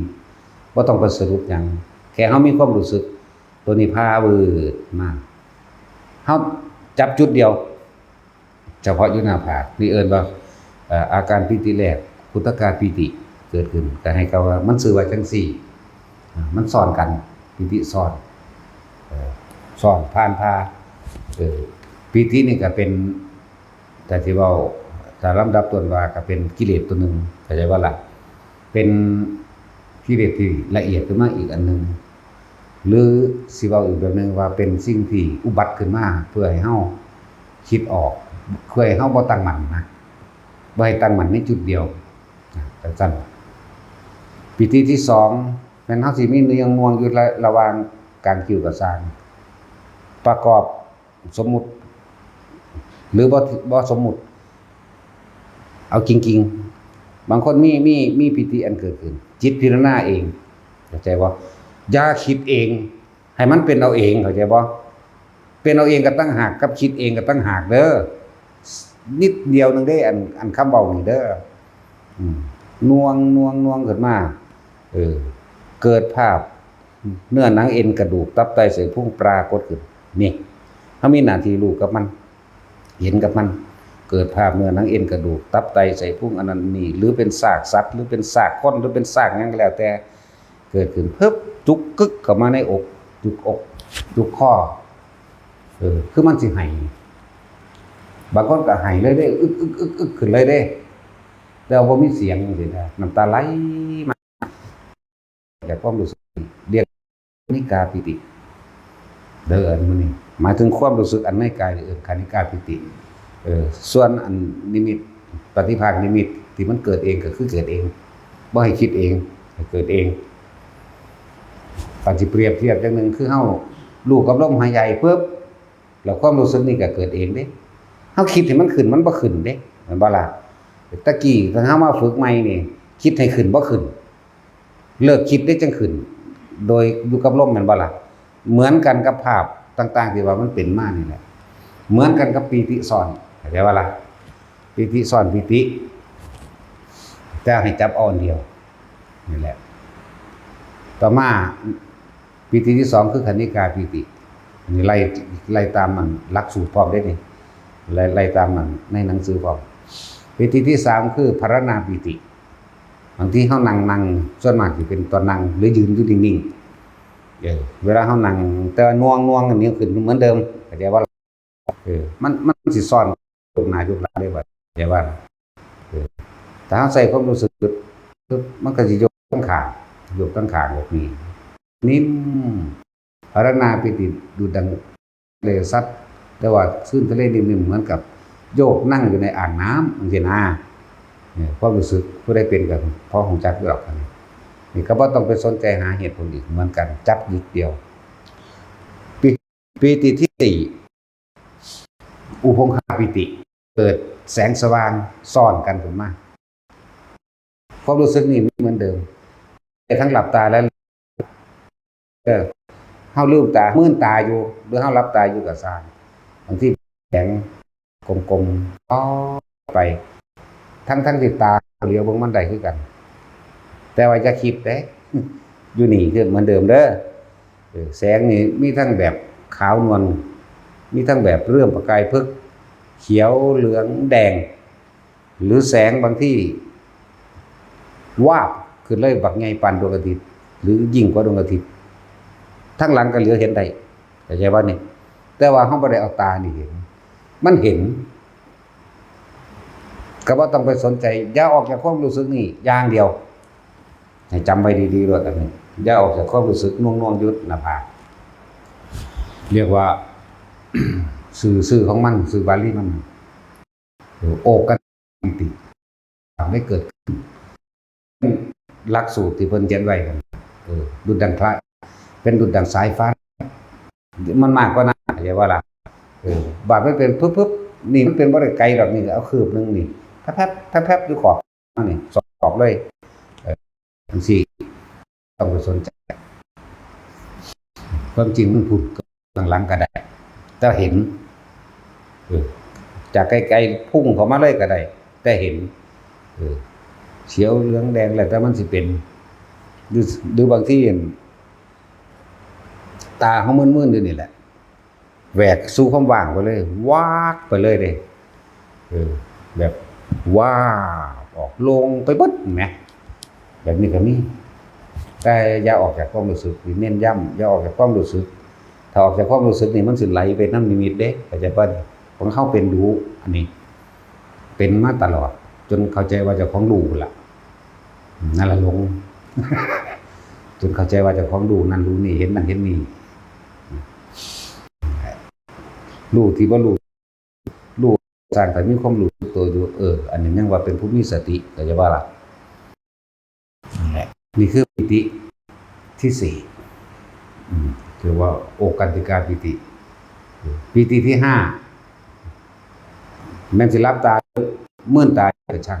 บ่ต้องไปสรุปหยัง แค่เฮามีความรู้สึก ตัวนี้พาวืดมา เฮาจับจุดเดียว เฉพาะอยู่หน้าผาก นี่เอิ้นว่า เอ่อ อาการปีติแรก ขุทกาปีติเกิดขึ้น ก็ให้เขาว่ามันชื่อว่าจั่งซี้ อ่า มันซ้อนกัน ปีติซ้อน เอ่อ ซ้อนผ่านพา เอ่อ ปีตินี่ก็เป็น ถ้าสิเว้า ถ้าลำดับต้นว่าก็เป็นกิเลสตัวหนึ่ง เข้าใจบ่ล่ะ เป็นกิเลสที่ละเอียดขึ้นมาอีกอันหนึ่ง หรือสิเว้าอีกแบบหนึ่งว่าเป็นสิ่งที่อุบัติขึ้นมาเพื่อให้เฮาคิดออก เพื่อให้เฮาบ่ตั้งมั่นนะ บ่ให้ตั้งมั่นในจุดเดียว นะ จั่งซั้น ปีติที่สอง แม่นเฮาสิมีเนืองน่วงอยู่ระ ระหว่างกลางคิ้วก็ซ่าง ประกอบ สมมุติ หรือบ่ บ่สมมุติ เอาจริงๆ บางคนมี มี มีปีติอันเกิดขึ้น จิตพิจารณาเอง เข้าใจบ่ อย่าคิดเอง ให้มันเป็นเอาเอง เข้าใจบ่ เป็นเอาเองก็ต่างหาก กับคิดเองก็ต่างหากเด้อ นิดเดียวหนึ่งเด้ อัน อันคำเว้านี่เด้อ อืม น่วง น่วง น่วงขึ้นมา เออ เกิดภาพ เนื้อหนังเอ็นกระดูกตับไตไส้พุงปรากฏขึ้น นี่ เฮามีหน้าที่รู้กับมัน เห็นกับมัน เกิดภาพเนื้อหนังเอ็นกระดูกตับไตไส้พุงอันนั้นนี่ หรือเป็นซากสัตว์ หรือเป็นซากคน หรือเป็นซากหยังก็แล้วแต่ เกิดขึ้นปึ๊บ จุกกึกเข้ามาในอก จุกอก จุกคอ เออ คือมันสิไห้ บางคนก็ไห้เลยเด้ อึก อึก อึก อึก ขึ้นเลยเด้ แต่ว่าบ่มีเสียงจั่งซี้นะ น้ำตาไหลมา จากความรู้สึก เรียกคณิกาปีติ เด้อ อันมื้อนี้ หมายถึงความรู้สึกอันในกาย เอิ้นคณิกาปีติ เออ ส่วนอันนิมิต ปฏิภาคนิมิตที่มันเกิดเองก็คือเกิดเอง บ่ให้คิดเอง ให้เกิดเอง ถ้าสิเปรียบเทียบจั่งหนึ่ง คือเฮารู้กับลมหายใจปึ๊บ แล้วความรู้สึกนี่ก็เกิดเองเด้ เฮาคิดให้มันขึ้น มันบ่ขึ้นเด้ แม่นบ่ล่ะ แต่กี้ถ้าเฮามาฝึกใหม่นี่ คิดให้ขึ้นบ่ขึ้น เลิกคิดเด้จั่งขึ้น โดยอยู่กับลมแม่นบ่ล่ะ เหมือนกันกับภาพต่างๆที่ว่ามันเป็นมานี่แหละ เหมือนกันกับปีติซ้อน เข้าใจว่าล่ะ ปีติซ้อนปีติ แต่ให้จับเอาอันเดียว นี่แหละ ต่อมา ปีติที่สองคือคณิกาปีติ อันนี้ไล่ ไล่ตามมันหลักสูตรพร้อมได้นี่ ไล่ ไล่ตามมันในหนังสือพร้อม ปีติที่สามคือภาวนาปีติ บางทีเฮานั่งนั่ง ส่วนมากสิเป็นตอนนั่ง หรือยืนอยู่นิ่งๆ เออ เวลาเฮานั่ง แต่ว่าน่วงน่วงอันนี้ขึ้นเหมือนเดิม เข้าใจว่า เออ มัน มันสิซ้อนยกหน้ายกหลังได้บ่ เข้าใจว่า เออ ถ้าเฮาใส่ความรู้สึก ปึ๊บ มันก็สิยกทั้งข้าง ยกทั้งข้างแบบนี้ นิ่ม ภาวนาปีติ ดูดดังทะเลซับ แต่ว่าคลื่นทะเลนิ่มๆ เหมือนกับโยกนั่งอยู่ในอ่างน้ำจังซี้นะ เนี่ย ความรู้สึกผู้ใดเป็นก็พอรู้จักอยู่ดอก อันนี้ นี่ก็บ่ต้องไปสนใจหาเหตุผลอีก เหมือนกัน จับนิดเดียว ปี ปีติที่สี่ อุพงคาปีติ เกิดแสงสว่างซ้อนกันขึ้นมา ความรู้สึกนี่ไม่เหมือนเดิม แต่ทั้งหลับตาและ เออ เฮาลืมตา มืนตาอยู่ หรือเฮาหลับตาอยู่ก็ซ่าง บางทีแสงกลมๆ อ๋อ ไป ทั้งๆที่ตาเหลียวเบิ่งมันได้คือกัน แต่ว่าอย่าคิดเด้ อยู่นี่คือเหมือนเดิมเด้อ เออ แสงนี่มีทั้งแบบขาวนวล มีทั้งแบบเริ่มประกายพึก เขียว เหลือง แดง หรือแสงบางที่ วาบขึ้นเลย บักใหญ่ปานดวงอาทิตย์ หรือยิ่งกว่าดวงอาทิตย์ ทั้งหลังก็เหลือเห็นได้ เข้าใจบ่นี่ แต่ว่าเฮาบ่ได้เอาตานี่เห็น มันเห็น ก็บ่ต้องไปสนใจ อย่าออกจากความรู้สึกนี่อย่างเดียว ให้จำไว้ดีๆโลดอันนี้ อย่าออกจากความรู้สึกน่วงๆอยู่หน้าผาก เรียกว่า ชื่อ ชื่อของมัน ชื่อบาลีมัน เออ โอกันติ ได้เกิดขึ้น หลักสูตรที่เพิ่นเขียนไว้นั่น เออ ดุจดังพระ เป็นดุจดังสายฟ้า มันมากกว่านั้น เข้าใจบ่ล่ะ เออ บาดมันเป็นปึ๊บๆ นี่มันเป็นบ่ได้ไกลดอก นี่เอาคืบหนึ่งนี่ แป๊บๆ แป๊บๆ อยู่ขอบนี่ สอบเลย เออ จังซี่ ต้องไปสนใจ ความจริงมันพุ้น ข้างหลังก็ได้ แต่เห็น เออ จากไกลๆ พุ่งเข้ามาเลยก็ได้ แต่เห็น เออ เขียวเหลืองแดงแล้วแต่มันสิเป็น หรือ หรือบางที ตาเฮามืนๆอยู่นี่แหละ แหวกสู่ความว่างไปเลย วากไปเลยเด้ เออ แบบ วาบออก โล่งไปเบิดแหม แบบนี้ก็มี แต่อย่าออกจากความรู้สึก นี่เน้นย้ำ อย่าออกจากความรู้สึก ถ้าออกจากความรู้สึกนี่มันสิไหลไปนำนิมิตเด้ เข้าใจบ่ ของเฮาเป็นดู๋ อันนี้ เป็นมาตลอด จนเข้าใจว่าเจ้าของรู้ล่ะ นั่นล่ะหลง จนเข้าใจว่าเจ้าของรู้นั่นรู้นี่ เห็นนั่นเห็นนี่ รู้ที่บ่รู้ รู้สร้างแต่มีความรู้สึกตัวอยู่ เออ อันนี้ยังว่าเป็นผู้มีสติ เข้าใจบ่ล่ะ นั่นแหละ นี่คือปีติที่สี่ อืม คือว่าโอกันติกาปีติ ปีติที่ห้า แม่นสิหลับตา มืนตาก็ช่าง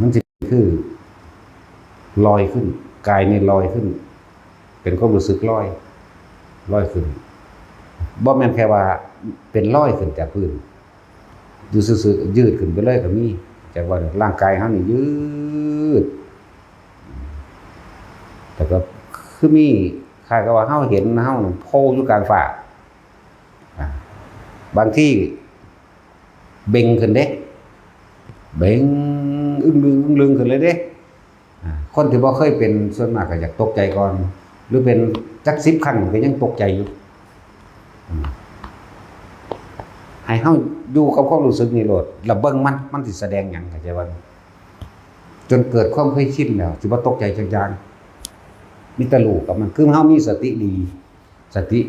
มันสิคือลอยขึ้น กายนี่ลอยขึ้น เป็นความรู้สึกลอย ลอยขึ้น บ่แม่นแค่ว่าเป็นลอยขึ้นจากพื้น อยู่ซื่อๆ ยืดขึ้นไปเลยก็มี จากว่าร่างกายเฮานี่ยืด แต่ก็คือมี คล้ายกับว่าเฮาเห็นเฮานั่นโผล่อยู่กลางฟ้า อ่า บางทีเบ่งขึ้นเด้ เบ่งอึ้งลึงอึ้งลึงขึ้นเลยเด้ อ่า คนที่บ่เคยเป็นส่วนมากก็อยากตกใจก่อน หรือเป็นจักสิบครั้งก็ยังตกใจอยู่ อืม ให้เฮาอยู่กับความรู้สึกนี่โลด แล้วเบิ่งมัน มันสิแสดงหยัง เข้าใจบ่ จนเกิดความเคยชินแล้ว สิบ่ตกใจจักอย่าง มีแต่รู้กับมัน คือเฮามีสติดี สติ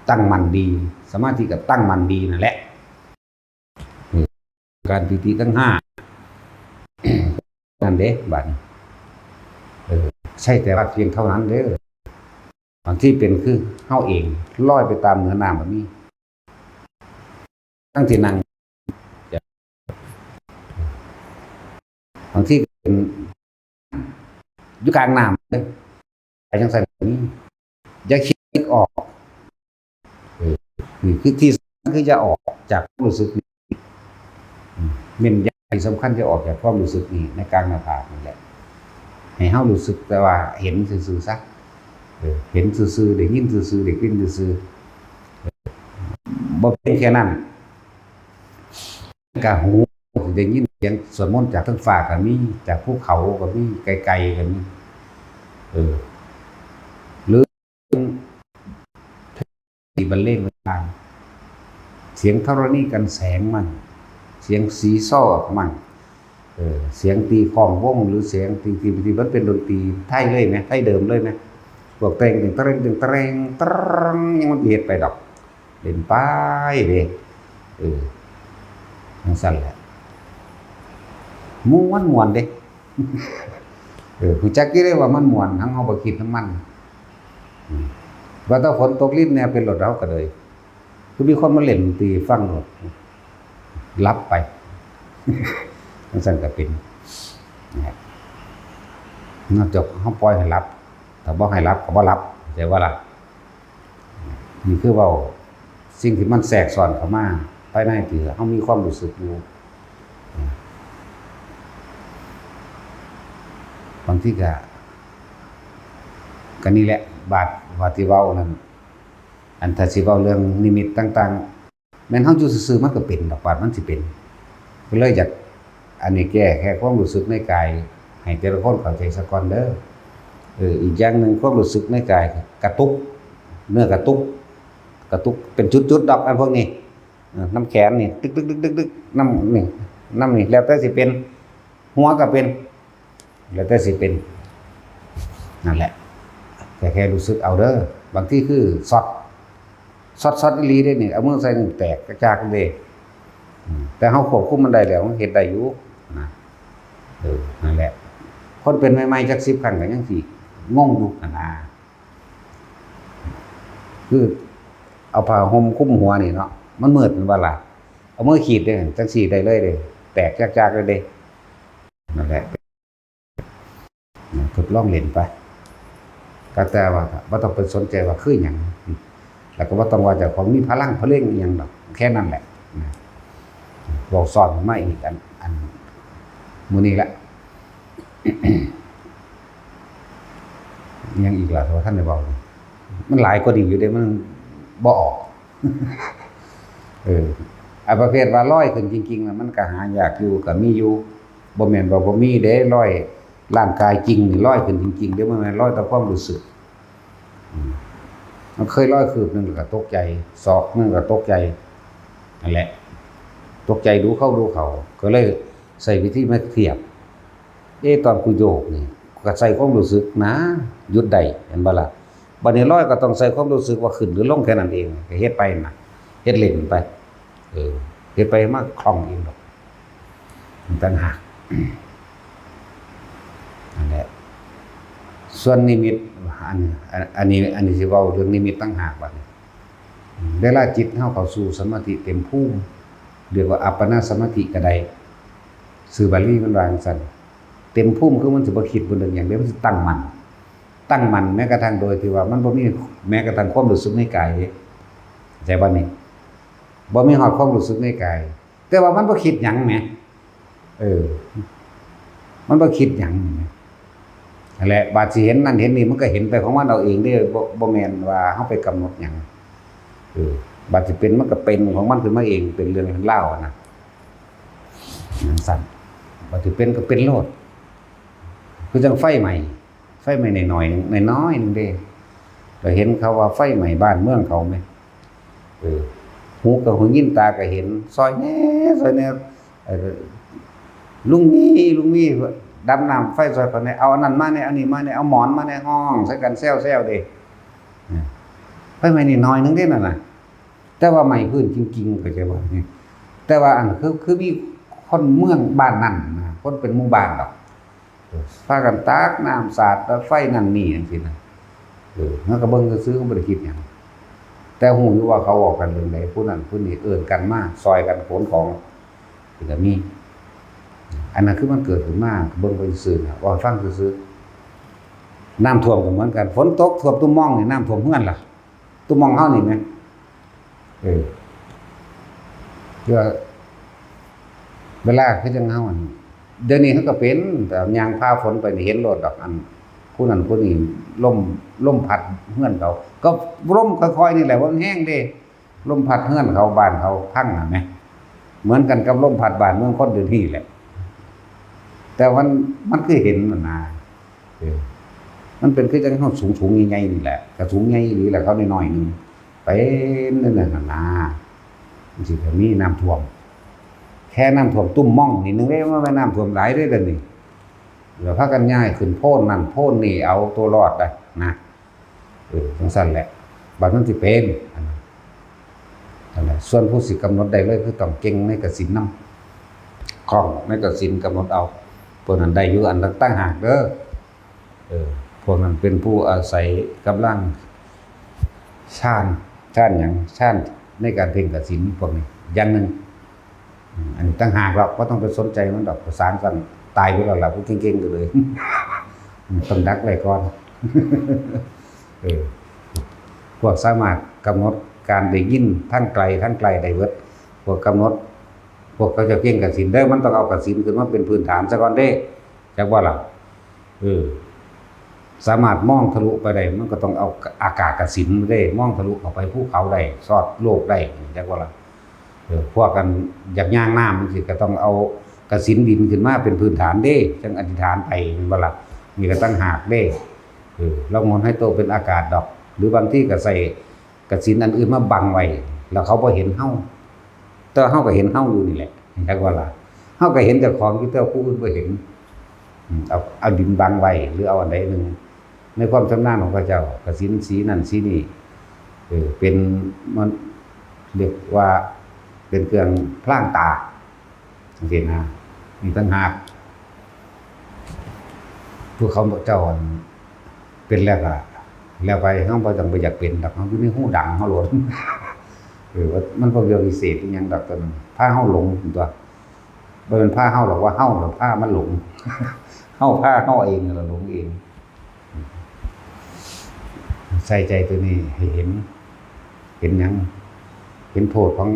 ตั้งมั่นดี สมาธิก็ตั้งมั่นดีนั่นแหละ นี่ การปีติทั้งห้า นั่นเด้ บัดนี้ เออ ใช่แต่ว่าเพียงเท่านั้นเด้อ บางทีเป็นคือเฮาเอง ลอยไปตามเหนือน้ำแบบนี้ ทั้งที่นั่ง บางทีเป็น อยู่กลางน้ำเด้ ไปจังซั่นก็มี อย่าคิด คิดออก เออ นี่คือที่สำคัญ คืออย่าออกจากความรู้สึกนี้ อืม เน้นย้ำที่สำคัญ อย่าออกจากความรู้สึกนี้ ในกลางหน้าผากนี่แหละ ให้เฮารู้สึกแต่ว่าเห็นซื่อๆซะ เออ เห็นซื่อๆ ได้ยินซื่อๆ ได้กลิ่นซื่อๆ เออ บ่เพียงแค่นั้น กะหู ได้ยินเสียงสวดมนต์จากเทิงฟ้าก็มี จากภูเขาก็มี ไกลๆก็มี เออ หรือ ที่บรรเลงต่างๆ เสียงธรณีกันแสงมั่ง เสียงซีซอมั่ง เออ เสียงตีคล้องวง หรือเสียงที่ ที่ ที่มันเป็นดนตรีไทยเลยไหม ไทยเดิมเลยไหม พวกแต่งตึงเตรงตึงเตรงตึง ยังมันเฮ็ดไปดอก เล่นไปเด้ เออ จั่งซั้นแหละ ม่วนม่วนเด้ เออ รู้จักอยู่เด้ว่ามันม่วน ทั้งเฮาบ่คิดนำมัน อืม ว่าแต่ฝนตกรินแหน่เป็นโลด เฮาก็เลย คือมีคนมาเล่นดนตรีฟังโลด หลับไป จั่งซั้นก็เป็น นะฮะ นอกจากเฮาปล่อยให้หลับ ถ้าบ่ให้หลับก็บ่หลับ เข้าใจบ่ล่ะ นี่คือเว้าสิ่งที่มันแทรกซ้อนเข้ามาภายในที่เฮามีความรู้สึกอยู่ บางทีก็ ก็นี่แหละ บาด บาดที่เว้านั่น อันถ้าสิเว้าเรื่องนิมิตต่างๆ แม่นเฮาอยู่ซื่อๆ มันก็เป็นดอก บาดมันสิเป็น ก็เลยอยาก อันนี้แก้แค่ความรู้สึกในกาย ให้แต่ละคนเข้าใจซะก่อนเด้อ เออ อีกอย่างหนึ่ง ความรู้สึกในกายกระตุก เนื้อกระตุก กระตุกเป็นจุดๆ ดอก อันพวกนี้ เออ นำแขนนี่ ตึกๆๆๆๆ นำนี่ นำนี่ แล้วแต่สิเป็น หัวก็เป็น แล้วแต่สิเป็น นั่นแหละ แต่แค่รู้สึกเอาเด้อ บางทีคือช็อต ช็อตๆ อีหลีเด้นี่ เอามือใส่นี่แตกกระจายเด้ อืม แต่เฮาควบคุมมันได้แล้ว มันเฮ็ดได้อยู่นะ เออ นั่นแหละ คนเป็นใหม่ๆ จักสิบครั้งก็ยังสิงงอยู่หั่นนะ คือเอาผ้าห่มคลุมหัวนี่เนาะ มันมืดแม่นบ่ล่ะ เอามือขีดเด้ จั่งซี้ได้เลยเด้ แตกจากๆ เลยเด้ นั่นแหละ ทดลองเล่นไป ก็แต่ว่าบ่ต้องไปสนใจว่าคือหยัง แล้วก็บ่ต้องว่าเจ้าของมีพลังพะเล่งอิหยังดอก แค่นั้นแหละนะ เว้าซ้อนมาอีกอัน อัน มื้อนี้ละ อิหยังอีกล่ะ ว่าท่านได้เว้า มันหลายกว่านี้อยู่เด้ มันบ่ออก เออ ไอ้ประเภทว่าลอยขึ้นจริงๆ น่ะ มันก็หายากอยู่ ก็มีอยู่ บ่แม่นว่าบ่มีเด้ ลอยร่างกายจริงนี่ลอยขึ้นจริงๆ เด้ บ่แม่นลอยแต่ความรู้สึก อืม มันเคยลอยคืบหนึ่งก็ตกใจ ศอกหนึ่งก็ตกใจ นั่นแหละ ตกใจดูเขาดูเขา ก็เลยใช้วิธีมาเทียบ เอ๊ะ ตอนกูโยกนี่ ก็ใช้ความรู้สึกนะ หยุดได้ เห็นบ่ล่ะ บัดนี้ลอยก็ต้องใช้ความรู้สึกว่าขึ้นหรือลงแค่นั้นเอง ก็เฮ็ดไปนะ เฮ็ดเล่นไป เออ เฮ็ดไปมาคล่องเองดอก มันต่างหาก นั่นแหละ ส่วนนิมิต อัน อัน อันนี้ อันนี้สิเว้าเรื่องนิมิตต่างหากบัดนี้ เวลาจิตเฮาเข้าสู่สมาธิเต็มภูมิ เรียกว่าอัปปนาสมาธิก็ได้ ชื่อบาลีมันว่าจั่งซั้น เต็มภูมิคือมันสิบ่คิดบ่นึกหยังเด้ มันสิตั้งมั่น ตั้งมั่นแม้กระทั่งโดยที่ว่ามันบ่มีแม้กระทั่งความรู้สึกในกายเด้ เข้าใจบ่นี่ บ่มีฮอดความรู้สึกในกาย แต่ว่ามันบ่คิดหยังแหม เออ มันบ่คิดหยังแหม นั่นแหละ บาดสิเห็นนั่นเห็นนี่ มันก็เห็นไปของมันเอาเองเด้ บ่ บ่แม่นว่าเฮาไปกำหนดหยัง เออ บาดสิเป็นมันก็เป็นของมันขึ้นมาเอง เป็นเรื่องเป็นราวอะนะ จั่งซั้น บาดสิเป็นก็เป็นโลด คือจั่งไฟไหม้ ไฟไหม้น้อยๆ หนึ่ง น้อยๆ หนึ่งเด้ ก็เห็นเขาว่าไฟไหม้บ้านเมืองเขาแหม เออ หูก็หูยิน ตาก็เห็น ซ่อยแหน่ ซ่อยแหน่ เออ ลุงมี ลุงมี ดำน้ำไฟซ่อยข้อยแหน่ เอาอันนั้นมาแหน่ เอานี่มาแหน่ เอาหมอนมาแหน่ ฮ้องใส่กันแซวๆ เด้ เออ ไฟไหม้น้อยๆ หนึ่งเด้นั่นน่ะ แต่ว่าไหม้พื้นจริงๆ เข้าใจบ่ แต่ว่าอันคือ คือมีคนเมืองบ้านนั่นนะ คนเป็นหมู่บ้านดอก พากันตักน้ำสาดไฟนั่นนี่จั่งซี้นะ เออ มันก็เบิ่งซื่อๆ ก็บ่ได้คิดหยัง แต่ฮู้อยู่ว่าเขาเว้ากันเรื่องใด ผู้นั้นผู้นี้เอิ้นกันมา ซ่อยกันขนของ ก็มี อันนั้นคือมันเกิดขึ้นมา เบิ่งไปซื่อๆ นะ เว้าให้ฟังซื่อๆ น้ำท่วมก็เหมือนกัน ฝนตกท่วมตุ่มม่องนี่ น้ำท่วมเฮือนล่ะ ตุ่มม่องเฮานี่แหม เออ เพื่อเวลาคือจั่งเฮาหั่น เดี๋ยวนี้เฮาก็เป็น แต่ย่างฟ้าฝนไปนี่เห็นโลดดอก อันผู้นั้นผู้นี้ ลม ลมพัดเฮือนเขา ก็ลมค่อยๆนี่แหละ บ่มันแฮงเด้ ลมพัดเฮือนเขา บ้านเขาพังน่ะแหม เหมือนกันกับลมพัดบ้านเมืองคนเดี๋ยวนี้แหละ แต่มัน มันคือเห็นน่ะนะ เออ มันเป็นคือจั่งเฮาสูงๆใหญ่ๆนี่แหละ ก็สูงใหญ่อีหลีแหละ เขาน้อยๆหนึ่ง เป็นนั่นน่ะนะ มันสิก็มีน้ำท่วม แค่น้ำท่วมตุ่มม่องนิดนึงเด้ มันบ่แม่นน้ำท่วมหลายเด้เดี๋ยวนี้ แล้วพากันย้ายขึ้นโพนนั่นโพนนี่ เอาตัวรอดได้นะ เออ จั่งซั้นแหละ บัดมันสิเป็น อันนั้น นั่นแหละ ส่วนผู้สิกำหนดได้เลย คือต้องเก่งในกสิณนำ คล่องในกสิณกำหนดเอา พวกนั้นได้อยู่อันละต่างหากเด้อ เออ พวกนั้นเป็นผู้อาศัยกำลังฌาน ฌานหยัง ฌานในการเพ่งกสิณพวกนี้ อย่างหนึ่ง อืม อันนี้ต่างหากหรอก บ่ต้องไปสนใจมันดอก ประสานกัน ตายไปแล้วล่ะ ผู้เก่งๆก็เลย อืม ต้องดักไว้ก่อน เออ พวกสามารถกำหนดการได้ยินทั้งไกลทั้งใกล้ได้เบิด พวกกำหนด พวกเขาเจ้าเก่งกสิณเด้อ มันต้องเอากสิณขึ้นมาเป็นพื้นฐานซะก่อนเด้ จักบ่ล่ะ เออ สามารถมองทะลุไปได้ มันก็ต้องเอาอากาศกสิณเด้ มองทะลุเข้าไปภูเขาได้ ซอดโลกได้ จักบ่ล่ะ เออ พวกกันอยากย่างน้ำจั่งซี้ ก็ต้องเอากสิณดินขึ้นมาเป็นพื้นฐานเด้ จั่งอธิษฐานไป แม่นบ่ล่ะ นี่ก็ต่างหากเด้ เออ เรามนต์ให้โตเป็นอากาศดอก หรือบางทีก็ใส่กสิณอันอื่นมาบังไว้ แล้วเขาบ่เห็นเฮา แต่ว่าเฮาก็เห็นเฮาอยู่นี่แหละ จักว่าล่ะ เฮาก็เห็นเจ้าของอยู่ แต่ว่าผู้อื่นบ่เห็น อืม เอา เอาดินบังไว้ หรือเอาอันใดหนึ่ง ในความชำนาญของเขาเจ้า กสิณสีนั่นสีนี่ เออ เป็น มันเรียกว่าเป็นเครื่องพรางตา จั่งซี้นะ นี่ต่างหาก ผู้เขาเจ้าอันเป็นแล้วก็แล้วไป เฮาบ่ต้องไปอยากเป็นดอก เฮาอยู่ในฮูดังเฮาโลด เออ ว่ามันบ่เรื่องพิเศษอิหยังดอก ตัวนั้นพาเฮาหลงตัว บ่แม่นพาเฮาหรอก ว่าเฮาน่ะพามันหลง เฮาพาเฮาเองนั่นล่ะหลงเอง ใส่ใจตัวนี้ให้เห็น เห็นหยัง เห็นโทษของ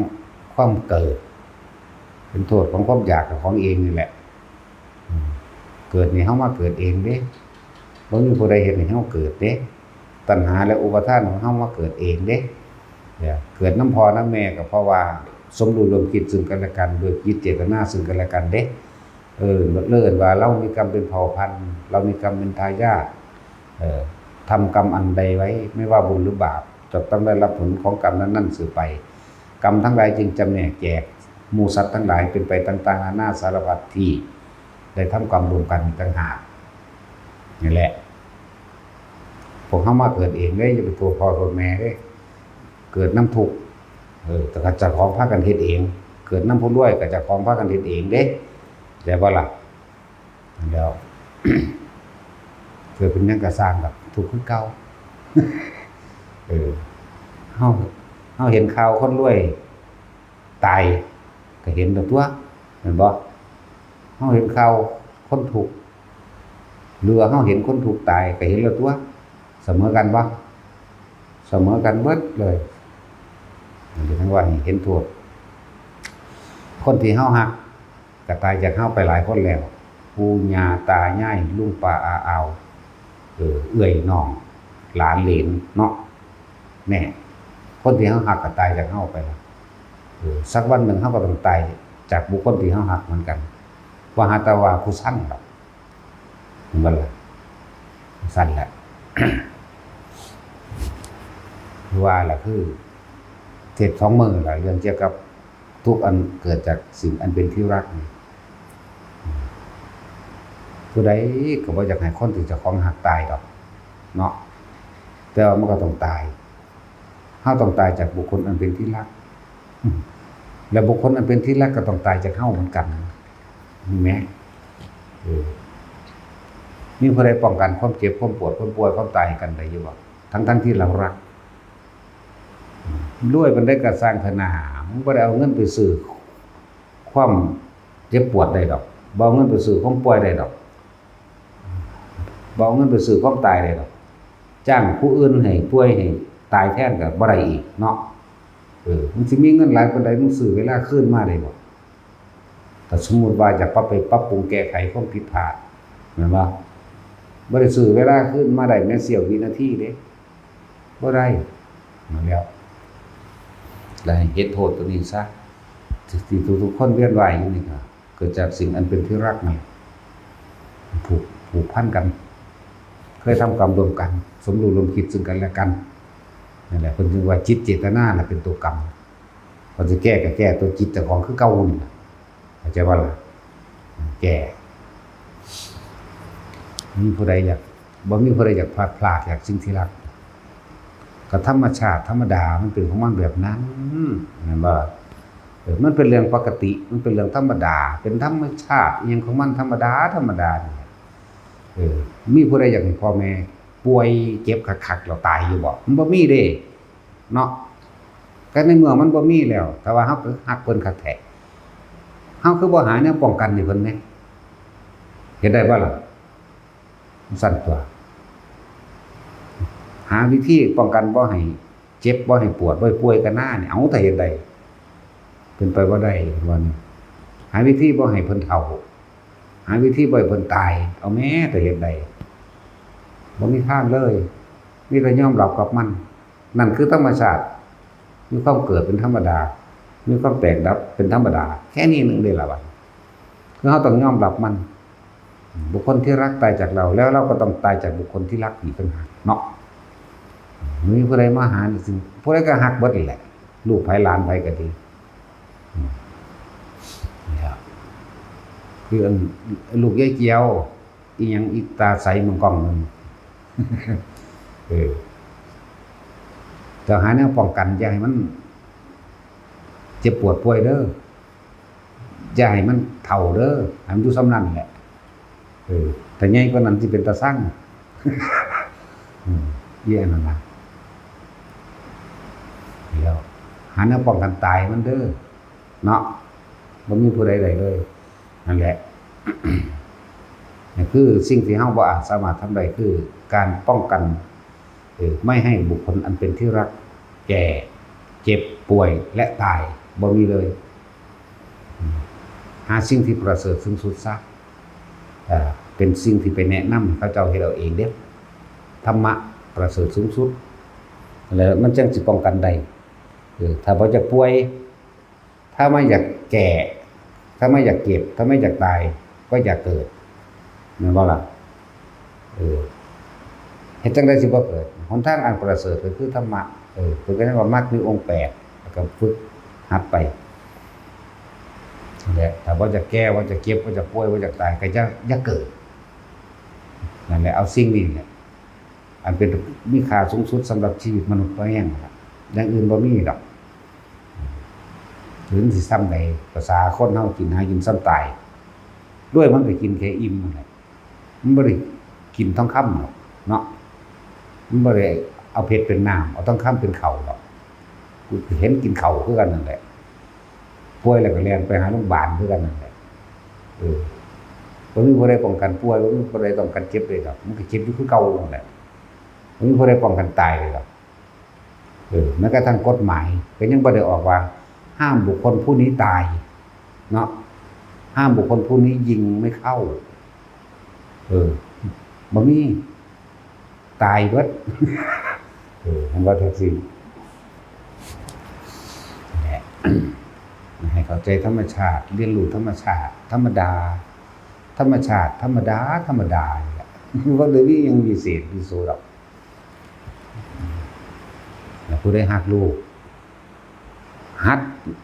ความเกิด เห็นโทษของความอยากกับของเองนี่แหละ อืม เกิดนี่เฮามาเกิดเองเด้ บ่มีผู้ใดเฮ็ดให้เฮาเกิดเด้ ตัณหาและอุปาทานของเฮามาเกิดเองเด้ เนี่ย เกิดนำพ่อนำแม่ก็เพราะว่าสมรู้ร่วมคิดซึ่งกันและกัน ด้วยจิตเจตนาซึ่งกันและกันเด้ เออ เอิ้นว่าเรามีกรรมเป็นเผ่าพันธุ์ เรามีกรรมเป็นทายาท เออ ทำกรรมอันใดไว้ ไม่ว่าบุญหรือบาป จะต้องได้รับผลของกรรมนั้นๆสืบไป กรรมทั้งหลายจึงจำแนกแจกหมู่สัตว์ทั้งหลายเป็นไปต่างๆนานาสารพัดที่ ได้ทำกรรมร่วมกันต่างหาก นี่แหละ พวกเฮามาเกิดเองเด้ อย่าไปโทษพ่อโทษแม่เด้ เกิดนำทุกข์ เออ แต่ก็เจ้าของพากันเฮ็ดเอง เกิดนำผู้รวยก็เจ้าของพากันเฮ็ดเองเด้ เข้าใจบ่ล่ะ แล้ว เกิดเป็นหยังก็ซ่างดอก ทุกข์คือเก่า เออ เฮา เฮาเห็นข่าวคนรวยตาย ก็เห็นแล้วตั่ว แม่นบ่ เฮาเห็นข่าวคนทุกข์ หรือว่าเฮาเห็นคนทุกข์ตาย ก็เห็นแล้วตั่ว เสมอกันบ่ เสมอกันเบิดเลย อันนี้ทั้งว่านี่เห็นโทษ คนที่เฮาฮัก ก็ตายจากเฮาไปหลายคนแล้ว ปู่ย่าตายาย ลุงป้าอาอาว เออ เอื้อยน้อง หลานเหลนเนาะ แน่ คนที่เฮาฮักก็ตายจากเฮาไปแล้ว เออ สักวันหนึ่งเฮาก็ต้องตายจากบุคคลที่เฮาฮักเหมือนกัน ว่าหาแต่ว่าผู้ซังดอก เห็นบ่ล่ะ ซั่นแหละ ว่าล่ะคือ เทศน์สองมื้อล่ะ เรื่องเกี่ยวกับทุกข์อันเกิดจากสิ่งอันเป็นที่รักนี่ ผู้ใดก็บ่อยากให้คนที่เจ้าของฮักตายดอก เนาะ แต่ว่ามันก็ต้องตาย เฮาต้องตายจากบุคคลอันเป็นที่รัก และบุคคลอันเป็นที่รักก็ต้องตายจากเฮาเหมือนกัน เห็นไหม เออ มีผู้ใดป้องกันความเจ็บ ความปวด ความป่วย ความตายให้กันได้อยู่บ่ ทั้งๆที่เรารัก รวยปานใดก็ซ่างเถาะนา มึงบ่ได้เอาเงินไปซื้อความเจ็บปวดได้ดอก บ่เอาเงินไปซื้อความป่วยได้ดอก บ่เอาเงินไปซื้อความตายได้ดอก จ้างผู้อื่นให้ป่วยให้ ตายแทนก็บ่ได้อีกเนาะ เออ มึงสิมีเงินหลายปานใด มึงซื้อเวลาคืนมาได้บ่ ถ้าสมมุติว่าอยากปรับไปปรับปรุงแก้ไขความผิดพลาด แม่นบ่ บ่ได้ซื้อเวลาคืนมาได้แม้เสี้ยววินาทีเด้ บ่ได้ นั่นแหล้ว และให้เห็นโทษตัวนี้ซะ ที่ ที่ทุกๆคนเวียนว่ายอยู่นี่ก็เกิดจากสิ่งอันเป็นที่รักนี่ ผูก ผูกพันกัน เคยทำกรรมร่วมกัน สมรู้ร่วมคิดซึ่งกันและกัน นั่นแหละ เพิ่นจึงว่าจิตเจตนาน่ะเป็นตัวกรรม เขาสิแก้ก็แก้ตัวจิตเจ้าของคือเก่านี่ล่ะ เข้าใจบ่ล่ะ แก้ มีผู้ใดอยาก บ่มีผู้ใดอยากพลัดพรากจากสิ่งที่รัก ก็ธรรมชาติธรรมดามันเป็นของมันแบบนั้น แม่นบ่ล่ะ เออ มันเป็นเรื่องปกติ มันเป็นเรื่องธรรมดา เป็นธรรมชาติอิหยังของมันธรรมดาธรรมดานี่แหละ เออ มีผู้ใดอยากให้พ่อแม่ป่วยเจ็บคักๆแล้วตายอยู่บ่ มันบ่มีเด้ เนาะ ก็ในเมื่อมันบ่มีแล้ว แต่ว่าเฮาก็ฮักเพิ่นคักแท้ เฮาคือบ่หาแนวป้องกันให้เพิ่นแหน่ เฮ็ดได้บ่ล่ะ สั่นตัว หาวิธีป้องกันบ่ให้เจ็บ บ่ให้ปวด บ่ให้ป่วยกันหน้านี่ เอา ถ้าเฮ็ดได้ เป็นไปบ่ได้ ว่านี่ หาวิธีบ่ให้เพิ่นเฒ่า หาวิธีบ่ให้เพิ่นตาย เอาแหม ถ้าเฮ็ดได้ บ่มีทางเลย มีแต่ยอมรับกับมัน นั่นคือธรรมชาติ มีความเกิดเป็นธรรมดา มีความแตกดับเป็นธรรมดา แค่นี้หนึ่งเด้ล่ะบัด คือเฮาต้องยอมรับมัน บุคคลที่รักตายจากเรา แล้วเราก็ต้องตายจากบุคคลที่รักอีกต่างหากเนาะ บ่มีผู้ใดมาหานี่ ซึ่งผู้ใดก็ฮักเบิดนี่แหละ ลูกไผหลานไผก็ดี อืม เนี่ย คืออัน ลูกยายเจียว อีหยัง อีตาใสมังกองนั่น เออ ต้องหาแนวป้องกัน อย่าให้มันเจ็บปวดป่วยเด้อ อย่าให้มันเฒ่าเด้อ ให้มันอยู่ส่ำนั้นแหละ เออ ถ้าใหญ่กว่านั้นสิเป็นตาซัง อืม อีอันนั้นนะ แล้วหาแนวป้องกันตายมันเด้อ เนาะ บ่มีผู้ใดได้เลย นั่นแหละ นี่คือสิ่งที่เฮาบ่อาจสามารถทำได้ คือการป้องกัน เออ ไม่ให้บุคคลอันเป็นที่รักแก่ เจ็บป่วยและตาย บ่มีเลย อืม หาสิ่งที่ประเสริฐสูงสุดซะ เอ่อ เป็นสิ่งที่ไปแนะนำให้เขาเจ้าเฮ็ดเอาเองเด้ ธรรมะประเสริฐสูงสุด แล้วมันจั่งสิป้องกันได้ เออ ถ้าบ่อยากป่วย ถ้าไม่อยากแก่ ถ้าไม่อยากเจ็บ ถ้าไม่อยากตาย ก็อย่าเกิด แม่นบ่ล่ะ เออ เฮ็ดจั่งใดสิบ่เกิด หนทางอันประเสริฐก็คือธรรมะ เออ เพิ่นก็เรียกว่ามรรคมีองค์แปด แล้วก็ฝึกหัดไป นั่นแหละ ถ้าบ่อยากแก่ บ่อยากเจ็บ บ่อยากป่วย บ่อยากตาย ก็อย่า อย่าเกิด นั่นแหละ เอาสิ่งนี้แหละ อันเป็นมีค่าสูงสุดสำหรับชีวิตมนุษย์เฮานั่นล่ะ อย่างอื่นบ่มีดอก หรือมันสิส่ำใด ภาษาคนเฮากินหากินส่ำตาย รวยมันก็กินแค่อิ่มนั่นแหละ มันบ่ได้กินทองคำหรอกเนาะ มันบ่ได้เอาเพชรเป็นน้ำ เอาทองคำเป็นข้าวดอก กูเห็นกินข้าวคือกันนั่นแหละ ป่วยแล้วก็แล่นไปหาโรงพยาบาลคือกันนั่นแหละ เออ บ่มีผู้ใดป้องกันป่วย บ่มีผู้ใดป้องกันเจ็บเลยดอก มันก็เจ็บอยู่คือเก่านั่นแหละ บ่มีผู้ใดป้องกันตายเลยดอก เออ แม้กระทั่งกฎหมายก็ยังบ่ได้ออกว่า ห้ามบุคคลผู้นี้ตาย เนาะ ห้ามบุคคลผู้นี้ยิงไม่เข้า เออ บ่มี ตายเบิด เออ มันว่าจั่งซี้ แหละ ให้เข้าใจธรรมชาติ เรียนรู้ธรรมชาติ ธรรมดา ธรรมชาติ ธรรมดา ธรรมดานี่แหละ บ่ได้มีหยังวิเศษวิโสดอก แล้วผู้ใดฮักลูก หัด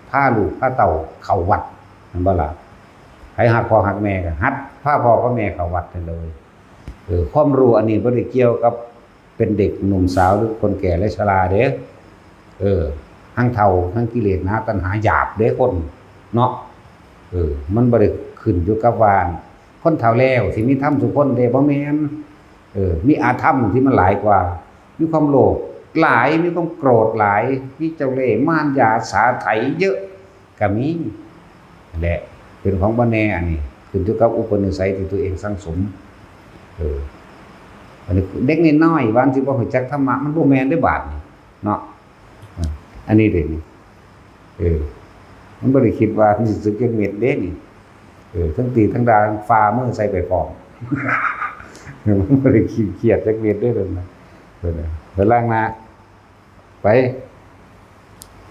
พาลูกพาเต้าเข้าวัด แม่นบ่ล่ะ ใครฮักพ่อฮักแม่ก็หัดพาพ่อพาแม่เข้าวัดนั่นเลย เออ ความรู้อันนี้บ่ได้เกี่ยวกับเป็นเด็กหนุ่มสาวหรือคนแก่และชราเด้ เออ ทั้งเฒ่า ทั้งกิเลสหนาตัณหาหยาบเด้คน เนาะ เออ มันบ่ได้ขึ้นอยู่กับว่า คนเฒ่าแล้วสิมีธรรมซุคนเด้ บ่แม่น เออ มีอธรรมที่มันหลายกว่า มีความโลภหลาย มีความโกรธหลาย มีเจ้าเล่ห์มารยาสาไถเยอะก็มี และเป็นของบ่แน่ อันนี้ขึ้นอยู่กับอุปนิสัยที่ตัวเองสั่งสม เออ อันนี้เด็กน้อยๆ ว่าสิบ่รู้จักธรรมะ มันบ่แม่นเด้บาดนี้ เนาะ อ่ะ อันนี้เด้นี่ เออ มันบ่ได้คิดว่ามันสิสึกจักเม็ดเด้นี่ เออ ทั้งตีทั้งด่า ฝ่ามือใส่ไปพร้อม มันบ่ได้ขี้เกียจจักเม็ดเด้นั่นนะ เออ ไปล้างหน้า ไป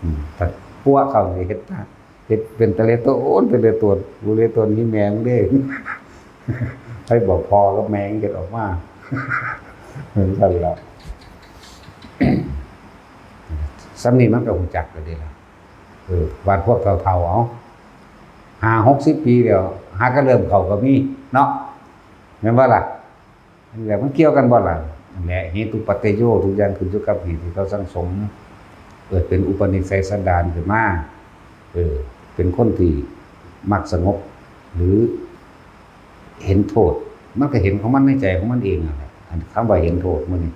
อืม แต่ปัวเข้านี่เฮ็ดตา เฮ็ดเป็นตะเลโตน ตะเลโตน กูเลโตนนี่แม่มึงเด้ ให้บอกพ่อกับแม่มึงเฮ็ดออกมา เหมือนกันละ ส่ำนี้มันก็ฮู้จักแล้วเด้ล่ะ เออ บาดพวกเฒ่าๆ เอา ห้าหกสิบปีแล้ว หากะเริ่มเข้าก็มีเนาะ แม่นบ่ล่ะ? นั่นแหละ มันเกี่ยวกันบ่ล่ะ? นั่นแหละ เหตุปัจจโย ทุกอย่างขึ้นอยู่กับเหตุที่เขาสั่งสม เกิดเป็นอุปนิสัยสันดานขึ้นมา เออ เป็นคนที่มักสงบ หรือเห็นโทษ มันก็เห็นของมันในใจของมันเองนั่นแหละ อันคำว่าเห็นโทษมื้อนี้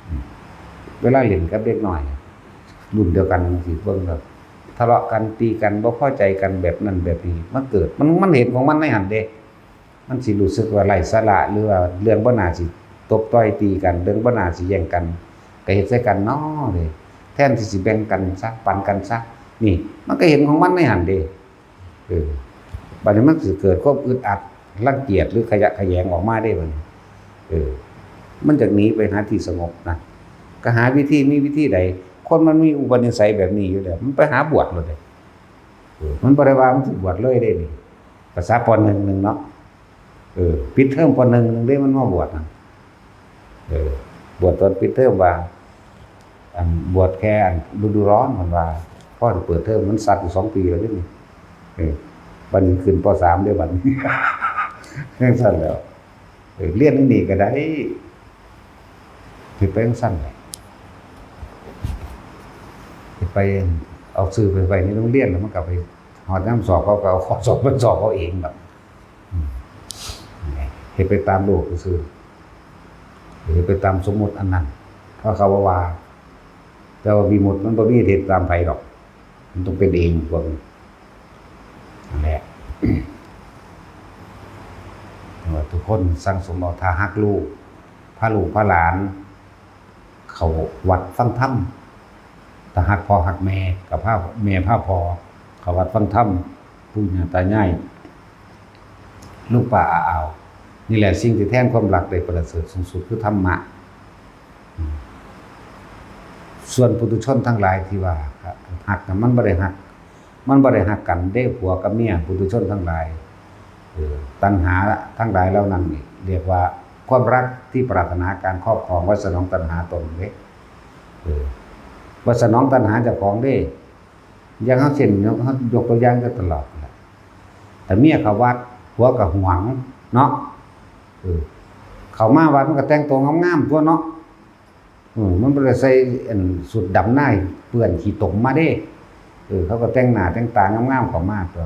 อืม เวลาเล่นกับเด็กน้อย รุ่นเดียวกันจังซี้ เบิ่งแล้ว ทะเลาะกัน ตีกัน บ่พอใจกัน แบบนั้นแบบนี้ มันเกิด มัน มันเห็นของมันในหั้นเด้ มันสิรู้สึกว่าไร้สาระ หรือว่าเรื่องบ่น่าสิตบต่อยตีกัน เรื่องบ่น่าสิแย่งกัน ก็เฮ็ดใส่กันน้อเด้ แทนที่สิแบ่งกันซะ ปันกันซะ นี่ มันก็เห็นของมันในหั้นเด้ เออ บัดนี้มันสิเกิดความอึดอัด รังเกียจ หรือขยะแขยงออกมาเด้บัดนี้ เออ มันอยากหนีไปหาที่สงบนะ ก็หาวิธี มีวิธีใด คนมันมีอุปนิสัยแบบนี้อยู่แล้ว มันไปหาบวชโลดเด้ เออ มันบ่ได้ว่ามันสิบวชเลยเด้นี่ ภาษา ป.หนึ่ง หนึ่งเนาะ เออ ปิดเทอม ป.หนึ่ง หนึ่งเด้ มันมาบวชนะ เออ บวชตอนปิดเทอมว่า อัน บวชแค่อันฤดูร้อน มันว่า พอสิเปิดเทอม มันสัตว์อยู่สองปีแล้วเด้นี่ เออ บัดนี้ขึ้น ป.สาม เด้บัดนี้ จังซั่นแหล้ว เออ เรียนอยู่นี่ก็ได้ สิไปจังซั่นแหละ สิไปเอาชื่อไปไว้ในโรงเรียน แล้วมันก็ไปฮอดยามสอบ เขาก็เอาข้อสอบมาสอบเอาเองดอก อืม เฮ็ดไปตามโลกซื่อๆ เฮ็ดไปตามสมมุติอันนั้น เพราะเขาว่า แต่ว่าวิมุตติมันบ่มีเฮ็ดตามไผดอก มันต้องเป็นเองพวกนี้ นั่นแหละ แต่ว่าทุกคนสั่งสมเอา ถ้าฮักลูก พาลูกพาหลาน เข้าวัดฟังธรรม ถ้าฮักพ่อฮักแม่ ก็พาแม่พาพ่อเข้าวัดฟังธรรม ปู่ย่าตายาย ลุงป้าอาอาว นี่แหละสิ่งที่แทนความฮักได้ประเสริฐสูงสุดคือธรรมะ อืม ส่วนปุถุชนทั้งหลายที่ว่าฮักน่ะ มันบ่ได้ฮัก มันบ่ได้ฮักกันเด้ ผัวกับเมีย ปุถุชนทั้งหลาย เออ ตัณหาทั้งหลายเหล่านั้นนี่ เรียกว่าความรักที่ปรารถนาการครอบครอง ไว้สนองตัณหาตนเด้ เออ ไว้สนองตัณหาเจ้าของเด้ อย่างเฮาเช่น เฮายกตัวอย่างอยู่ตลอดนั่นแหละ แต่เมียเข้าวัด ผัวก็หวงเนาะ เออ เข้ามาวัดมันก็แต่งตัวงามๆ ตั่วเนาะ เออ มันบ่ได้ใส่อันสุดดำใน เปื้อนขี้ตมมาเด้ เออ เขาก็แต่งหน้าแต่งตางามๆ เข้ามาตั่ว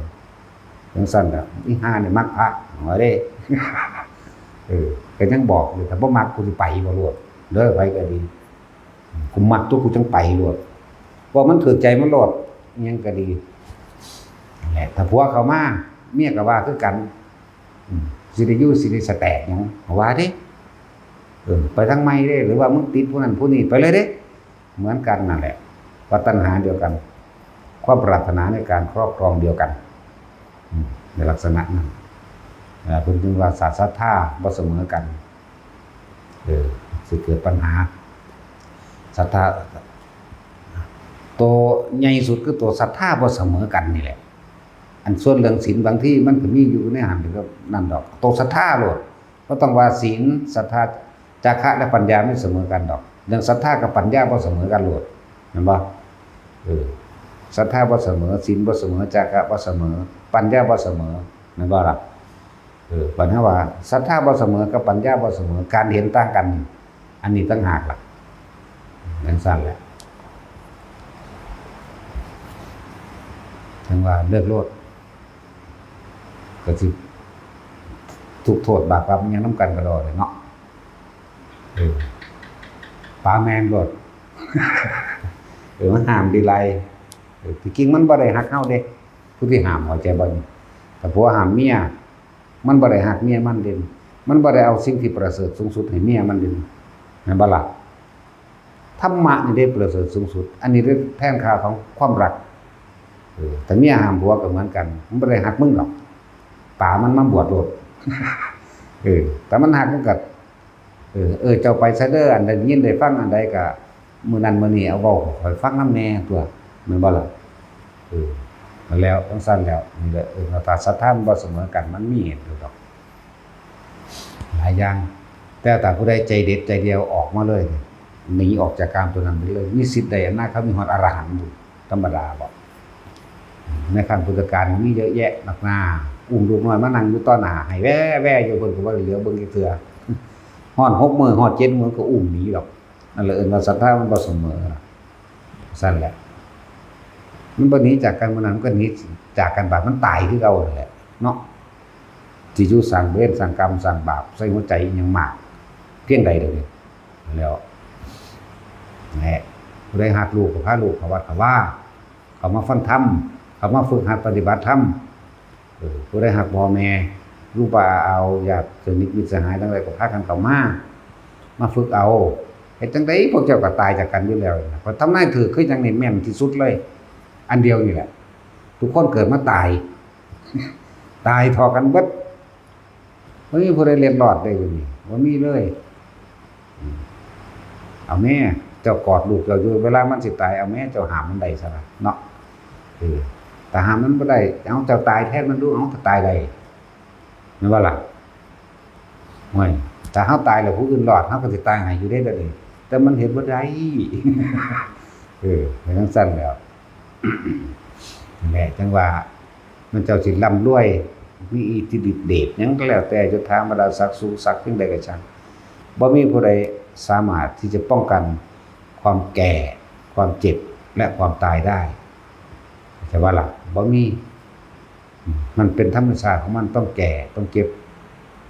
จังซั่นน่ะ อีห่านี่มักพระ ว่าเด้ เออ ก็ยังบอกอยู่ ถ้าบ่มักกูสิไปบ่โลด เด้อ ไผก็ดี กูมักตัว กูจังไปโลด ว่ามันถืกใจมันโลด อิหยังก็ดี นั่นแหละ ถ้าผัวเข้ามา เมียก็ว่าคือกัน อืม สิได้อยู่ สิได้สแตกหยัง ว่าเด้ เออ ไปทางใหม่เด้ หรือว่ามึงติดผู้นั้นผู้นี้ ไปเลยเด้ เหมือนกันนั่นแหละ ว่าตัณหาเดียวกัน ความปรารถนาในการครอบครองเดียวกัน อืม ในลักษณะนั้น เอ่อ เพิ่นจึงว่าศาสตร์ศรัทธาบ่เสมอกัน เออ สิเกิดปัญหา ศรัทธา ตัวใหญ่สุดคือตัวศรัทธาบ่เสมอกันนี่แหละ อันส่วนเรื่องศีลบางทีมันก็มีอยู่ในหั้นก็นั่นดอก ตัวศรัทธาโลด บ่ต้องว่าศีล ศรัทธา จาคะและปัญญาไม่เสมอกันดอก เรื่องศรัทธากับปัญญาบ่เสมอกันโลด แม่นบ่? เออ ศรัทธาบ่เสมอ ศีลบ่เสมอ จาคะบ่เสมอ ปัญญาบ่เสมอ แม่นบ่ล่ะ? เออ ปัญหาว่าศรัทธาบ่เสมอกับปัญญาบ่เสมอ การเห็นต่างกัน อันนี้ต่างหากล่ะ จังซั่นแหละ จังว่าเลิกโลด ก็สิทุกข์โทษบาปกรรมอิหยังนำกันก็ดอกเลยเนาะ เออ ปาแมงโลด เออ มันห้ามดีไร เออ ที่จริงมันบ่ได้ฮักเฮาเด้ ผู้ที่ห้าม เข้าใจบ่นี่? แต่ผัวห้ามเมีย มันบ่ได้ฮักเมียมันเด้ มันบ่ได้เอาสิ่งที่ประเสริฐสูงสุดให้เมียมันเด้ แม่นบ่ล่ะ? ถ ธรรมะนี่ได้ประเสริฐสูงสุด อันนี้ได้แทนค่าของความรัก เออ แต่เมียห้ามผัวก็เหมือนกัน มันบ่ได้ฮักมึงดอก ปามันมาบวชโลด เออ แต่มันฮักมันก็ เออ เออ เจ้าไปซะเด้อ อันใดยินได้ฟังอันใดก็ มื้อนั้นมื้อนี้เอาเว้าให้ข้อยฟังนำแหน่ตั่ว แม่นบ่ล่ะ เออ นั่นแหล้ว จั่งซั้นแหล้ว นี่แหละ เออ ถ้าศรัทธามันบ่เสมอกัน มันมีเหตุอยู่ดอก หลายอย่าง แต่ถ้าผู้ใดใจเด็ดใจเดียวออกมาเลย หนีออกจากกามตัวนั้นไปเลย มีสิทธิ์ได้อนาคามี ฮอดอรหันต์อยู่ ธรรมดาบ่ ในครั้งพุทธกาลมีเยอะแยะมากมาย อุ้มลูกน้อยมานั่งอยู่ต่อหน้า ให้แว่ๆอยู่ เพิ่นก็บ่ได้เหลียวเบิ่งจักเทื่อ ฮอดหกมื้อ ฮอดเจ็ดมื้อก็อุ้มหนีดอก นั่นแหละเอิ้นว่าศรัทธามันบ่เสมอ ซั่นแหละ มันบ่หนีจากกันมื้อนั้น มันก็หนีจากกันบาดมันตายคือเก่านั่นแหละเนาะ สิอยู่สร้างเวรสร้างกรรมสร้างบาปใส่หัวใจอิหยังมาก เพียงใดเดี๋ยวนี้ แล้ว แหละ ผู้ใดฮักลูกก็พาลูกเข้าวัดเข้าวา เข้ามาฟังธรรม เข้ามาฝึกหัดปฏิบัติธรรม เออ ผู้ใดฮักพ่อแม่ ลูกป้าอาอาว ญาติสนิทมิตรสหายทั้งหลายก็พากันเข้ามา มาฝึกเอา เฮ็ดจั่งใดพวกเจ้าก็ตายจากกันอยู่แล้วนะ เพราะทำนายถืกคือจั่งนี่แม่นที่สุดเลย อันเดียวนี่แหละ ทุกคนเกิดมาตาย ตายเท่ากันเบิด บ่มีผู้ใดเล็ดลอดได้อยู่นี่ บ่มีเลย อืม เอาแม่ เจ้ากอดลูกเจ้าอยู่ เวลามันสิตาย เอาแม่ เจ้าห้ามมันได้ซะล่ะเนาะ เออ ถ้าห้ามมันบ่ได้ เอา เจ้าตายแทนมันดู เอา ถ้าตายได้ แม่นบ่ล่ะ โอ้ย ถ้าเฮาตายแล้วผู้อื่นรอด เฮาก็สิตายให้อยู่เด้เดี๋ยวนี้ แต่มันเฮ็ดบ่ได้ เออ เป็นจั่งซั้นแหล้ว นั่นแหละ จั่งว่า มันเจ้าสิร่ำรวย มีอิทธิฤทธิ์เดชหยังก็แล้วแต่ ยศถาบรรดาศักดิ์สูงสักเพียงใดก็ช่าง บ่มีผู้ใดสามารถที่จะป้องกันความแก่ ความเจ็บ และความตายได้ แต่ว่าล่ะ บ่มี มันเป็นธรรมชาติของมัน ต้องแก่ ต้องเจ็บ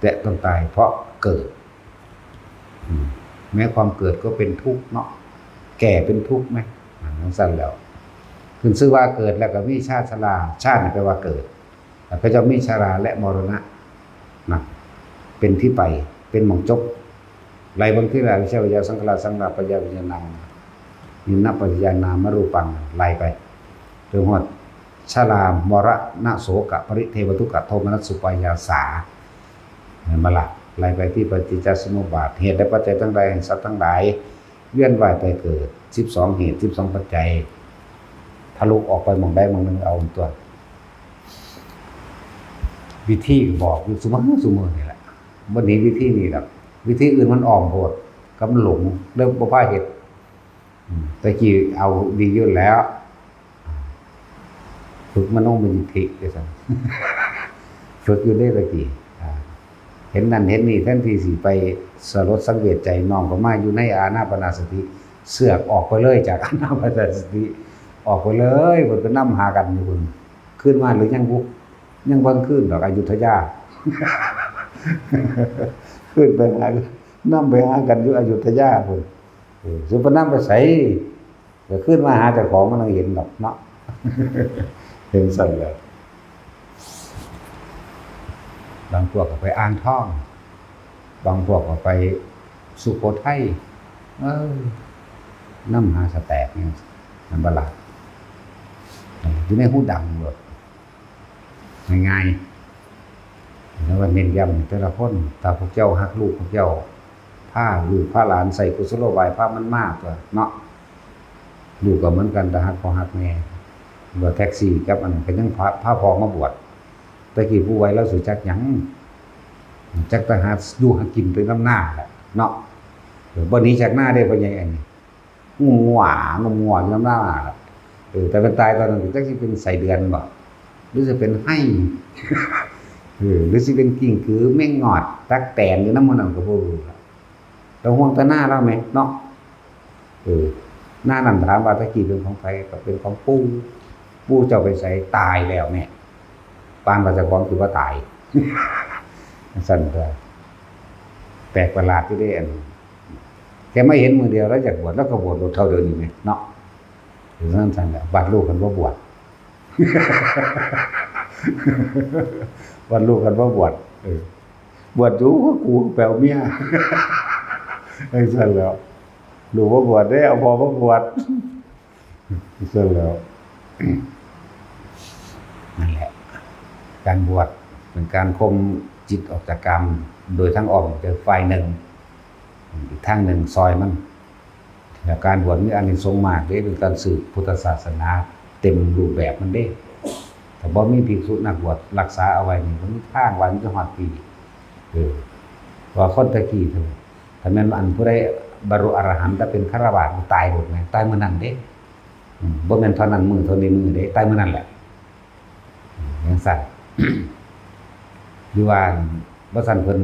และต้องตาย เพราะเกิด อืม แม้ความเกิดก็เป็นทุกข์เนาะ แก่เป็นทุกข์ไหม อ่า จั่งซั้นแหล้ว ขึ้นชื่อว่าเกิดแล้วก็มีชาติชรา ชาตินี่แปลว่าเกิด แล้วก็จะมีชราและมรณะนะ เป็นที่ไป เป็นหม่องจบ ไล่เบิ่งทีละ อวิชชา ปัจจยา สังขารา สังขาร ปัจจยา วิญญาณัง วิญญาณปัจจยานามรูปัง ไล่ไป จนฮอด ชรา มรณะ โสกะ ปริเทวะ ทุกขะ โทมนัสสุปายาสา เห็นบ่ล่ะ ไล่ไปที่ปฏิจจสมุปบาท เหตุและปัจจัยทั้งหลาย ให้สัตว์ทั้งหลาย เวียนว่ายตายเกิด สิบสองเหตุ สิบสองปัจจัย ทะลุออกไปหม่องใดหม่องหนึ่งเอาตัว วิธีก็บอกอยู่ซุมื้อซุมื้อนี่แหละ บ่หนีวิธีนี้ดอก วิธีอื่นมันอ้อมโพด กับมันหลง เลยบ่พาเฮ็ด อืม แต่กี้เอาดีอยู่แล้ว ฝึกมโนมยิทธิด้วยซ้ำ ฝึกอยู่เด้ตะกี้ อ่า เห็นนั่นเห็นนี่ แทนที่สิไปสลดสังเวชใจ น้อมเข้ามาอยู่ในอานาปานสติ เสือกออกไปเลยจากอานาปานสติ ออกไปเลย มันไปนำหากันอยู่พุ่น คืนมาหรือยังบุ ยังบ่คืนดอกอยุธยา คืนไปหา นำไปหากันอยู่อยุธยาพุ่น เออ สิไปนำไปไส ก็คืนมาหาเจ้าของมันต้องเห็นดอกเนาะ เห็นซั่นแหละ บางพวกก็ไปอ่างทอง บางพวกก็ไปสุโขทัย เออ นำหาสแตกเนี่ย มันบ่ล่ะ อยู่ในหูดังโลด ง่ายๆ แล้วก็เน้นย้ำให้แต่ละคน ถ้าพวกเจ้าฮักลูกพวกเจ้า พาลูกพาหลานใส่กุศโลบาย พามันมาตัวเนาะ ลูกก็เหมือนกัน ถ้าฮักพ่อฮักแม่ รถแท็กซี่กับอันนั้นก็ยังพา พาพ่อมาบวช แต่กี้ผู้วัยเราสิจักหยัง จักแต่หาอยู่หากินไปนำหน้าแหละเนาะ เออ บ่หนีจากหน้าเด้ พ่อใหญ่อันนี้ งุ่มงัว งุ่มงัวอยู่นำหน้าแหละ เออ แต่เป็นตายตอนนั้นจักสิเป็นไส้เดือนบ่ หรือสิเป็นไฮ่ เออ หรือสิเป็นกิ้งกือ แมงงอด ตั๊กแตนอยู่นำหมู่นั้นก็บ่รู้ล่ะ ต้องห่วงแต่หน้าเราแหมเนาะ เออ หน้านั้นถามว่าตะกี้เป็นของไผ ก็เป็นของปู่ ปู่เจ้าไปไส ตายแล้วแม่ ปานว่าเจ้าของคือว่าตาย ซั่นก็ แปลกประหลาดอยู่เด้ อัน แค่มาเห็นมื้อเดียวแล้วอยากบวช แล้วก็บวชโลดเท่าเดิมนี่แหมเนาะ คือซั่นซั่นแหละ บัดลูกกันบ่บวช บัดลูกกันบ่บวช เออ บวชอยู่ กูไปเอาเมีย จั่งซั่นแหล้ว ลูกบ่บวชเด้ เอาพ่อบ่บวช ซั่นแหล้ว นั่นแหละ การบวชเป็นการข่มจิตออกจากกาม โดยทางอ้อมจากฝ่ายหนึ่ง อีกทางหนึ่งซอยมัน แล้วการบวชมีอานิสงส์มากเด้ เป็นการสืบพุทธศาสนาเต็มรูปแบบมันเด้ ถ้าบ่มีภิกษุนักบวชรักษาเอาไว้นี่ บ่มีทางว่ามันจะฮอดปี เออ ว่าคนตะกี้เถอะ ถ้าแม่นอันผู้ใดบรรลุอรหันต์ แต่เป็นฆราวาส ตายโลดแหม ตายมื้อนั้นเด้ อืม บ่แม่นเท่านั้นมื้อ เท่านี้มื้อเด้ ตายมื้อนั้นแหละ อืม จั่งซั้น หรือว่าบ่ซั้นเพิ่น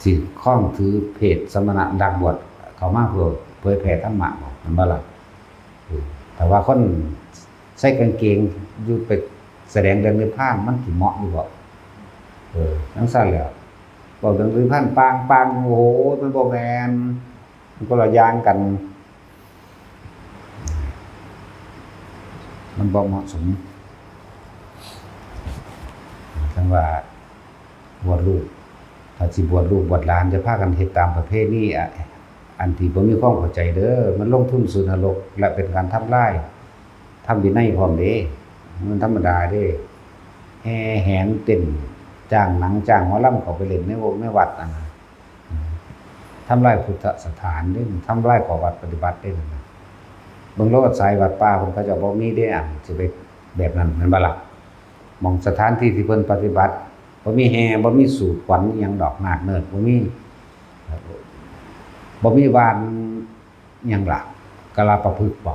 สิครองถือเพศสมณะ นักบวชเข้ามาเพื่อเผยแผ่ธรรมะบ่ แม่นบ่ล่ะ เออ ถ้าว่าคนใส่กางเกงอยู่ไปแสดงเรื่องนิพพาน มันสิเหมาะอยู่บ่ เออ จั่งซั้นแหล้ว เว้าเรื่องนิพพานปางๆ โอ้โห มันบ่แม่น มันคนละอย่างกัน มันบ่เหมาะสม จั่งว่าบวชลูก ถ้าสิบวชลูกบวชหลาน จะพากันเฮ็ดตามประเพณีอะ อันที่บ่มีความเข้าใจเด้อ มันลงทุนสู่นรก และเป็นการทำลายธรรมวินัยพร้อมเด้ มันธรรมดาเด้ แห่แหนเต้น จ้างหนังจ้างหมอลำเข้าไปเล่นในวงในวัดนั่นน่ะ ทำลายพุทธสถานเด้ ทำลายข้อวัดปฏิบัติเด้นั่นน่ะ เบิ่งโลดสายวัดป่าเพิ่นเขาเจ้าบ่มีเด้ อันสิไปแบบนั้นแม่นบ่ล่ะ หม่องสถานที่ที่เพิ่นปฏิบัติ บ่มีแห่ บ่มีสูดขวัญอิหยังดอก นาคเนิดบ่มี บ่มีว่านอิหยังล่ะ กาลาปะพฤกษ์บ่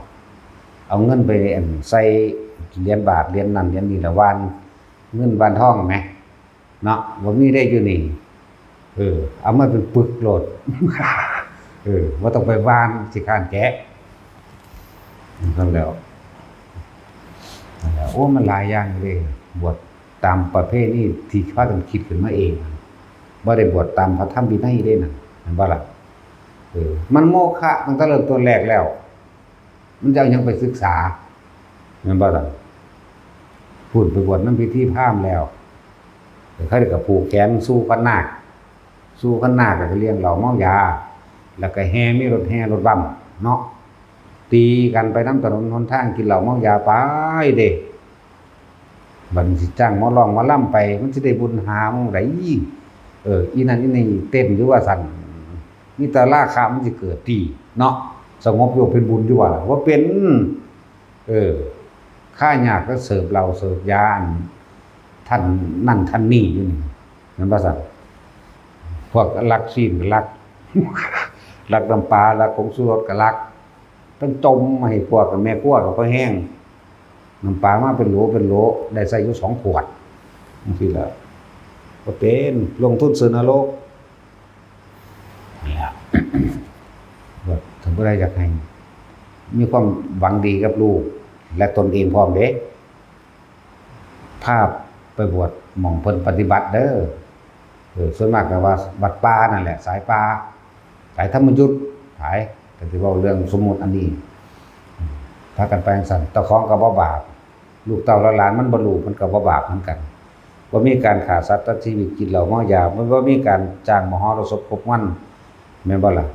เอาเงินไปอันใส่เหรียญบาท เหรียญนั่นเหรียญนี่ แล้วว่านเงินว่านทองแหม เนาะ บ่มีได้อยู่นี่ เออ เอามาเป็นปึกโลด เออ บ่ต้องไปว่าน สิค้านแกะ นั่นแหล้ว นั่นแหละ โอ้ มันหลายอย่างอยู่เด้ บวชตามประเพณีที่พากันคิดขึ้นมาเอง บ่ได้บวชตามพระธรรมวินัยเด้นั่น แม่นบ่ล่ะ เออ มันโมฆะตั้งแต่เริ่มต้นแรกแล้ว มันจะเอาหยังไปศึกษา แม่นบ่ล่ะ พู้นไปบวชนำพิธีพราหมณ์แล้ว เขาก็ผูกแขนสู่ขันหมาก สู่ขันหมากแล้วก็เลี้ยงเหล้าเมายา แล้วก็แห่ มีรถแห่รถบัมเนาะ ตีกันไปนำถนนหนทาง กินเหล้าเมายาไปเด้ บัดนี้สิจ้างหมอร้องหมอลำไป มันสิได้บุญหาหม่องใด เออ อีนั่นอีนี่เต้นอยู่ว่าซั่น มีแต่ราคะมันสิเกิดติเนาะ สงบอยู่เป็นบุญอยู่ว่าล่ะ บ่เป็น เออ ค่ายากก็เสิร์ฟเหล้าเสิร์ฟยา อันท่านนั่นท่านนี่อยู่นี่ แม่นบ่ซั่น พวกลักซี้นก็ลัก ลักน้ำปลา ลักผงชูรสก็ลัก ต้องจมมาให้พวกแม่ครัวก็พอแฮง น้ำปลามาเป็นโหลเป็นโหล ได้ใส่อยู่สองขวด จั่งซี้ล่ะ บ่เป็น ลงทุนสู่นรก นี่ล่ะ ว่าถ้าผู้ใดอยากให้มีความหวังดีกับลูก และตนเองพร้อมเด้ พาไปบวชหม่องเพิ่นปฏิบัติเด้อ เออ ส่วนมากก็ว่าวัดป่านั่นแหละ สายป่า สายธรรมยุทธ หลาย ก็สิเว้าเรื่องสมมุติอันนี้ พากันไปจั่งซั้น เจ้าของก็บ่บาป ลูกเต้าหลานๆ มันบ่รู้ มันก็บ่บาปเหมือนกัน บ่มีการฆ่าสัตว์ตัดชีวิต กินเหล้าเมายา มันบ่มีการจ้างมหรสพครบงาน แม่นบ่ล่ะ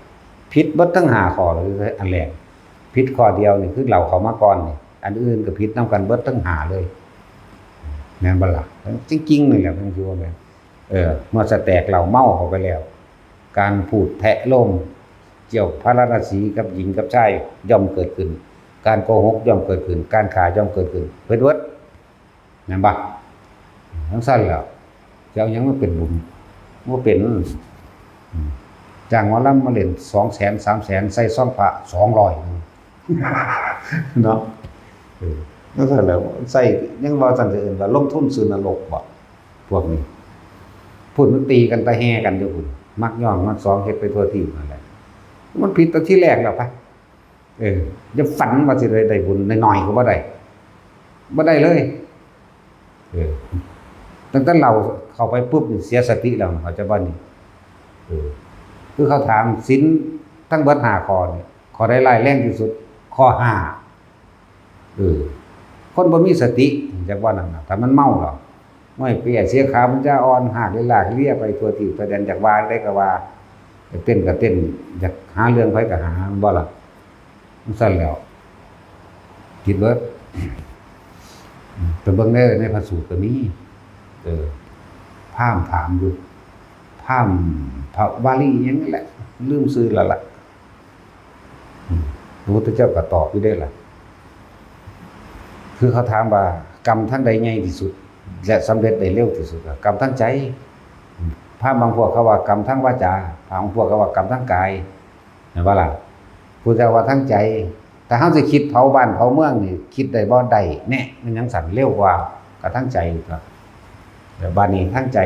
ผิดเบิดทั้งห้าข้อเลย อันแรก ผิดข้อเดียวนี่คือเหล้าเข้ามาก่อนนี่ อันอื่นก็ผิดนำกันเบิดทั้งห้าเลย แม่นบ่ล่ะ จริงๆ นี่แหละ มันคือว่าแม่น เออ เมื่อสแตกเหล้าเมาเข้าไปแล้ว การพูดแทะโลมเกี่ยวพาราณสีกับหญิงกับชายย่อมเกิดขึ้น การโกหกย่อมเกิดขึ้น การฆ่าย่อมเกิดขึ้น เพิ่นเบิด แม่นบ่ จั่งซั้นแหล้ว จะเอาหยังมาเป็นบุญ บ่เป็น อืม จ้างหมอลำมาเล่นสองแสน สามแสน ใส่ซองพระสองร้อย เนาะ เออ จั่งซั้นแหล้ว ใส่ ยังว่าซั่น จะเอิ้นว่าลงทุนสู่นรกบ่ พวกนี้ พู้นมันตีกันตะแห่กันอยู่พู้น มักย่องมักสอง เฮ็ดไปทั่วทีปนั่นแหละ มันผิดตั้งแต่ทีแรกแล้วปะ เออ อย่าฝันว่าสิได้ ได้บุญน้อยๆ ก็บ่ได้ บ่ได้เลย เออ ตั้งแต่เหล้าเข้าไปปุ๊บนี่เสียสติแล้ว เข้าใจบ่นี่ เออ คือเขาถามศีลทั้งเบิดห้าข้อนี่ ข้อใดร้ายแรงที่สุด ข้อห้า เออ คนบ่มีสติ จักว่านั่นน่ะ ถ้ามันเมาแล้ว ห้วยเปียเสียขาปัญญาอ่อน หากเลียลากเลียไปทั่วทีปทั่วแดน อยากว่าได้ก็ว่า เต้นก็เต้น อยากหาเรื่องไผก็หา แม่นบ่ล่ะ? จั่งซั้นแหล้ว ผิดเบิด ไปเบิ่งใน ในพระสูตรก็มี เออ พราหมณ์ถามอยู่ พราหมณ์ พระวาลีหยังนั่นแหละ ลืมชื่อแล้วล่ะ อืม พระพุทธเจ้าก็ตอบอยู่เด้ล่ะ คือเขาถามว่า กรรมทางใดใหญ่ที่สุด และสำเร็จได้เร็วที่สุด กรรมทางใจ อืม พราหมณ์บางพวกเขาว่ากรรมทางวาจา พราหมณ์บางพวกเขาว่ากรรมทางกาย แม่นบ่ล่ะ? พุทธเจ้าว่าทางใจ ถ้าเฮาสิคิดเผาบ้านเผาเมืองนี่ คิดได้บ่? ได้แน่ มันจั่งซั้น เร็วกว่า ก็ทางใจตั๊ว แล้วบาดนี้ทางใจ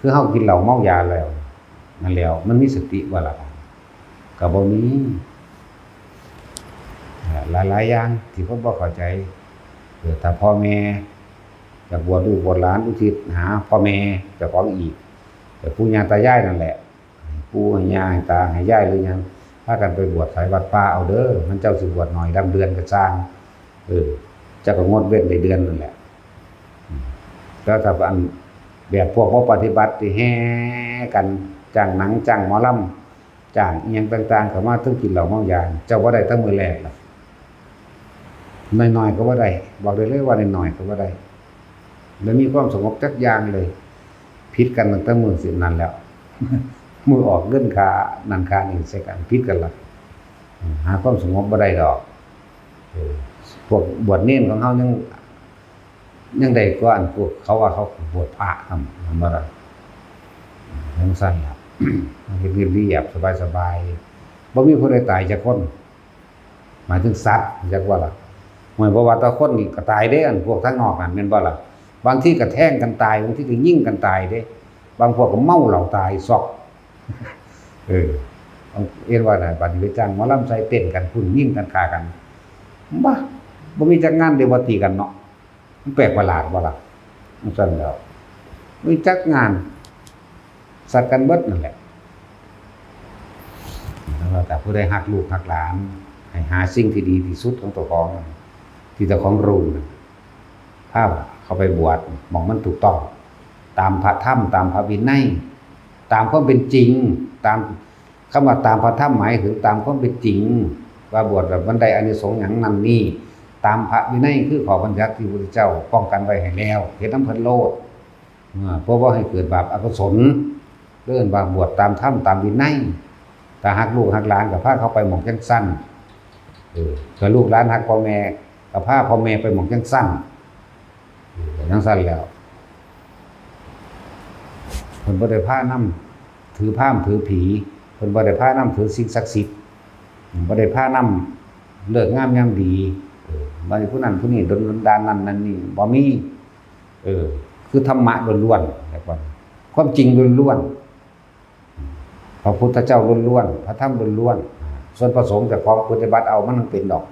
คือเฮากินเหล้าเมายาแล้ว นั่นแหล้ว มันมีสติบ่ล่ะ? ก็บ่มี หลายๆ อย่างที่คนบ่เข้าใจ เออ ถ้าพ่อแม่อยากบวชลูกบวชหลาน อุทิศหาพ่อแม่เจ้าของอีก แต่ปู่ย่าตายายนั่นแหละ ให้ปู่ให้ย่าให้ตาให้ยายหรือหยัง พากันไปบวชไสวัดป่าเอาเด้อ มันเจ้าสิบวชน้อยดำเดือนก็ซ่าง เออ เจ้าก็งดเว้นได้เดือนนั่นแหละ อืม แต่ถ้าอันแบบพวกบ่ปฏิบัติที่แห่กันจ้างหนังจ้างหมอลำ จ้างอิหยังต่างๆ เข้ามา เทิงกินเหล้าเมายา เจ้าบ่ได้แต่มื้อแรกล่ะ น้อยๆ ก็บ่ได้ บอกได้เลยว่าน้อยๆ ก็บ่ได้ บ่มีความสงบจักอย่างเลย ผิดกันตั้งแต่มื้อสินั้นแล้ว มื้อออกเงินค่านั่นค่านี่ใส่กัน ผิดกันละ หาความสงบบ่ได้ดอก เออ พวกบวชเณรของเฮายัง ยังได้กว่าอันพวกเขาว่าเขาบวชพระนำ แม่นบ่ล่ะ? จั่งซั้นล่ะ เฮ็ดเรียบๆ สบายๆ บ่มีผู้ใดตายจักคน หมายถึงสัตว์ จักว่าล่ะ ห่วย บ่ว่าแต่คนนี่ก็ตายเด้ อันพวกทางนอกนั่น แม่นบ่ล่ะ? บางทีก็แทงกันตาย บางทีก็ยิงกันตายเด้ บางพวกก็เมาเหล้าตายซอก เออ เห็นว่าน่ะ บัดนี้ไปจ้างหมอลำใส่เต้นกัน พุ้นยิงกันฆ่ากัน บ่ บ่มีจักงานเด้ บ่ตีกันเนาะ มันแปลกประหลาดบ่ล่ะ? จั่งซั้นแหล้ว มีจักงาน สัตว์กันเบิดนั่นแหละ แล้วแต่ผู้ใดฮักลูกฮักหลาน ให้หาสิ่งที่ดีที่สุดของเจ้าของ ที่เจ้าของรู้น่ะ พาเขาไปบวชหม่องมันถูกต้อง ตามพระธรรม ตามพระวินัย ตามความเป็นจริง ตาม คำว่าตามพระธรรมหมายถึงตามความเป็นจริง ว่าบวชแล้วมันได้อานิสงส์หยังนั่นนี่ ตามพระวินัยคือข้อบัญญัติที่พระพุทธเจ้าป้องกันไว้ให้แล้ว เฮ็ดนำเพิ่นโลด เออ เพื่อบ่ให้เกิดบาปอกุศล เอิ้นว่าบวชตามธรรมตามวินัย ถ้าฮักลูกฮักหลานก็พาเขาไปหม่องจั่งซั้น เออ ถ้าลูกหลานฮักพ่อแม่ก็พาพ่อแม่ไปหม่องจั่งซั้น เออ จั่งซั้นแหล้ว เพิ่นบ่ได้พานำถือพราหมณ์ถือผี เพิ่นบ่ได้พานำถือสิ่งศักดิ์สิทธิ์ บ่ได้พานำฤกษ์งามยามดี เออ บ่ได้ผู้นั้นผู้นี้ดลบันดาลนั่นนั่นนี่ บ่มี เออ คือธรรมะล้วนๆ แล้วก็ความจริงล้วนๆ พระพุทธเจ้าล้วนๆ พระธรรมล้วนๆ ส่วนพระสงฆ์เจ้าของปฏิบัติเอามันยังเป็นดอก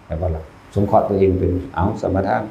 แต่ว่าล่ะ สงเคราะห์ตัวเองเป็น เอา สมาทาน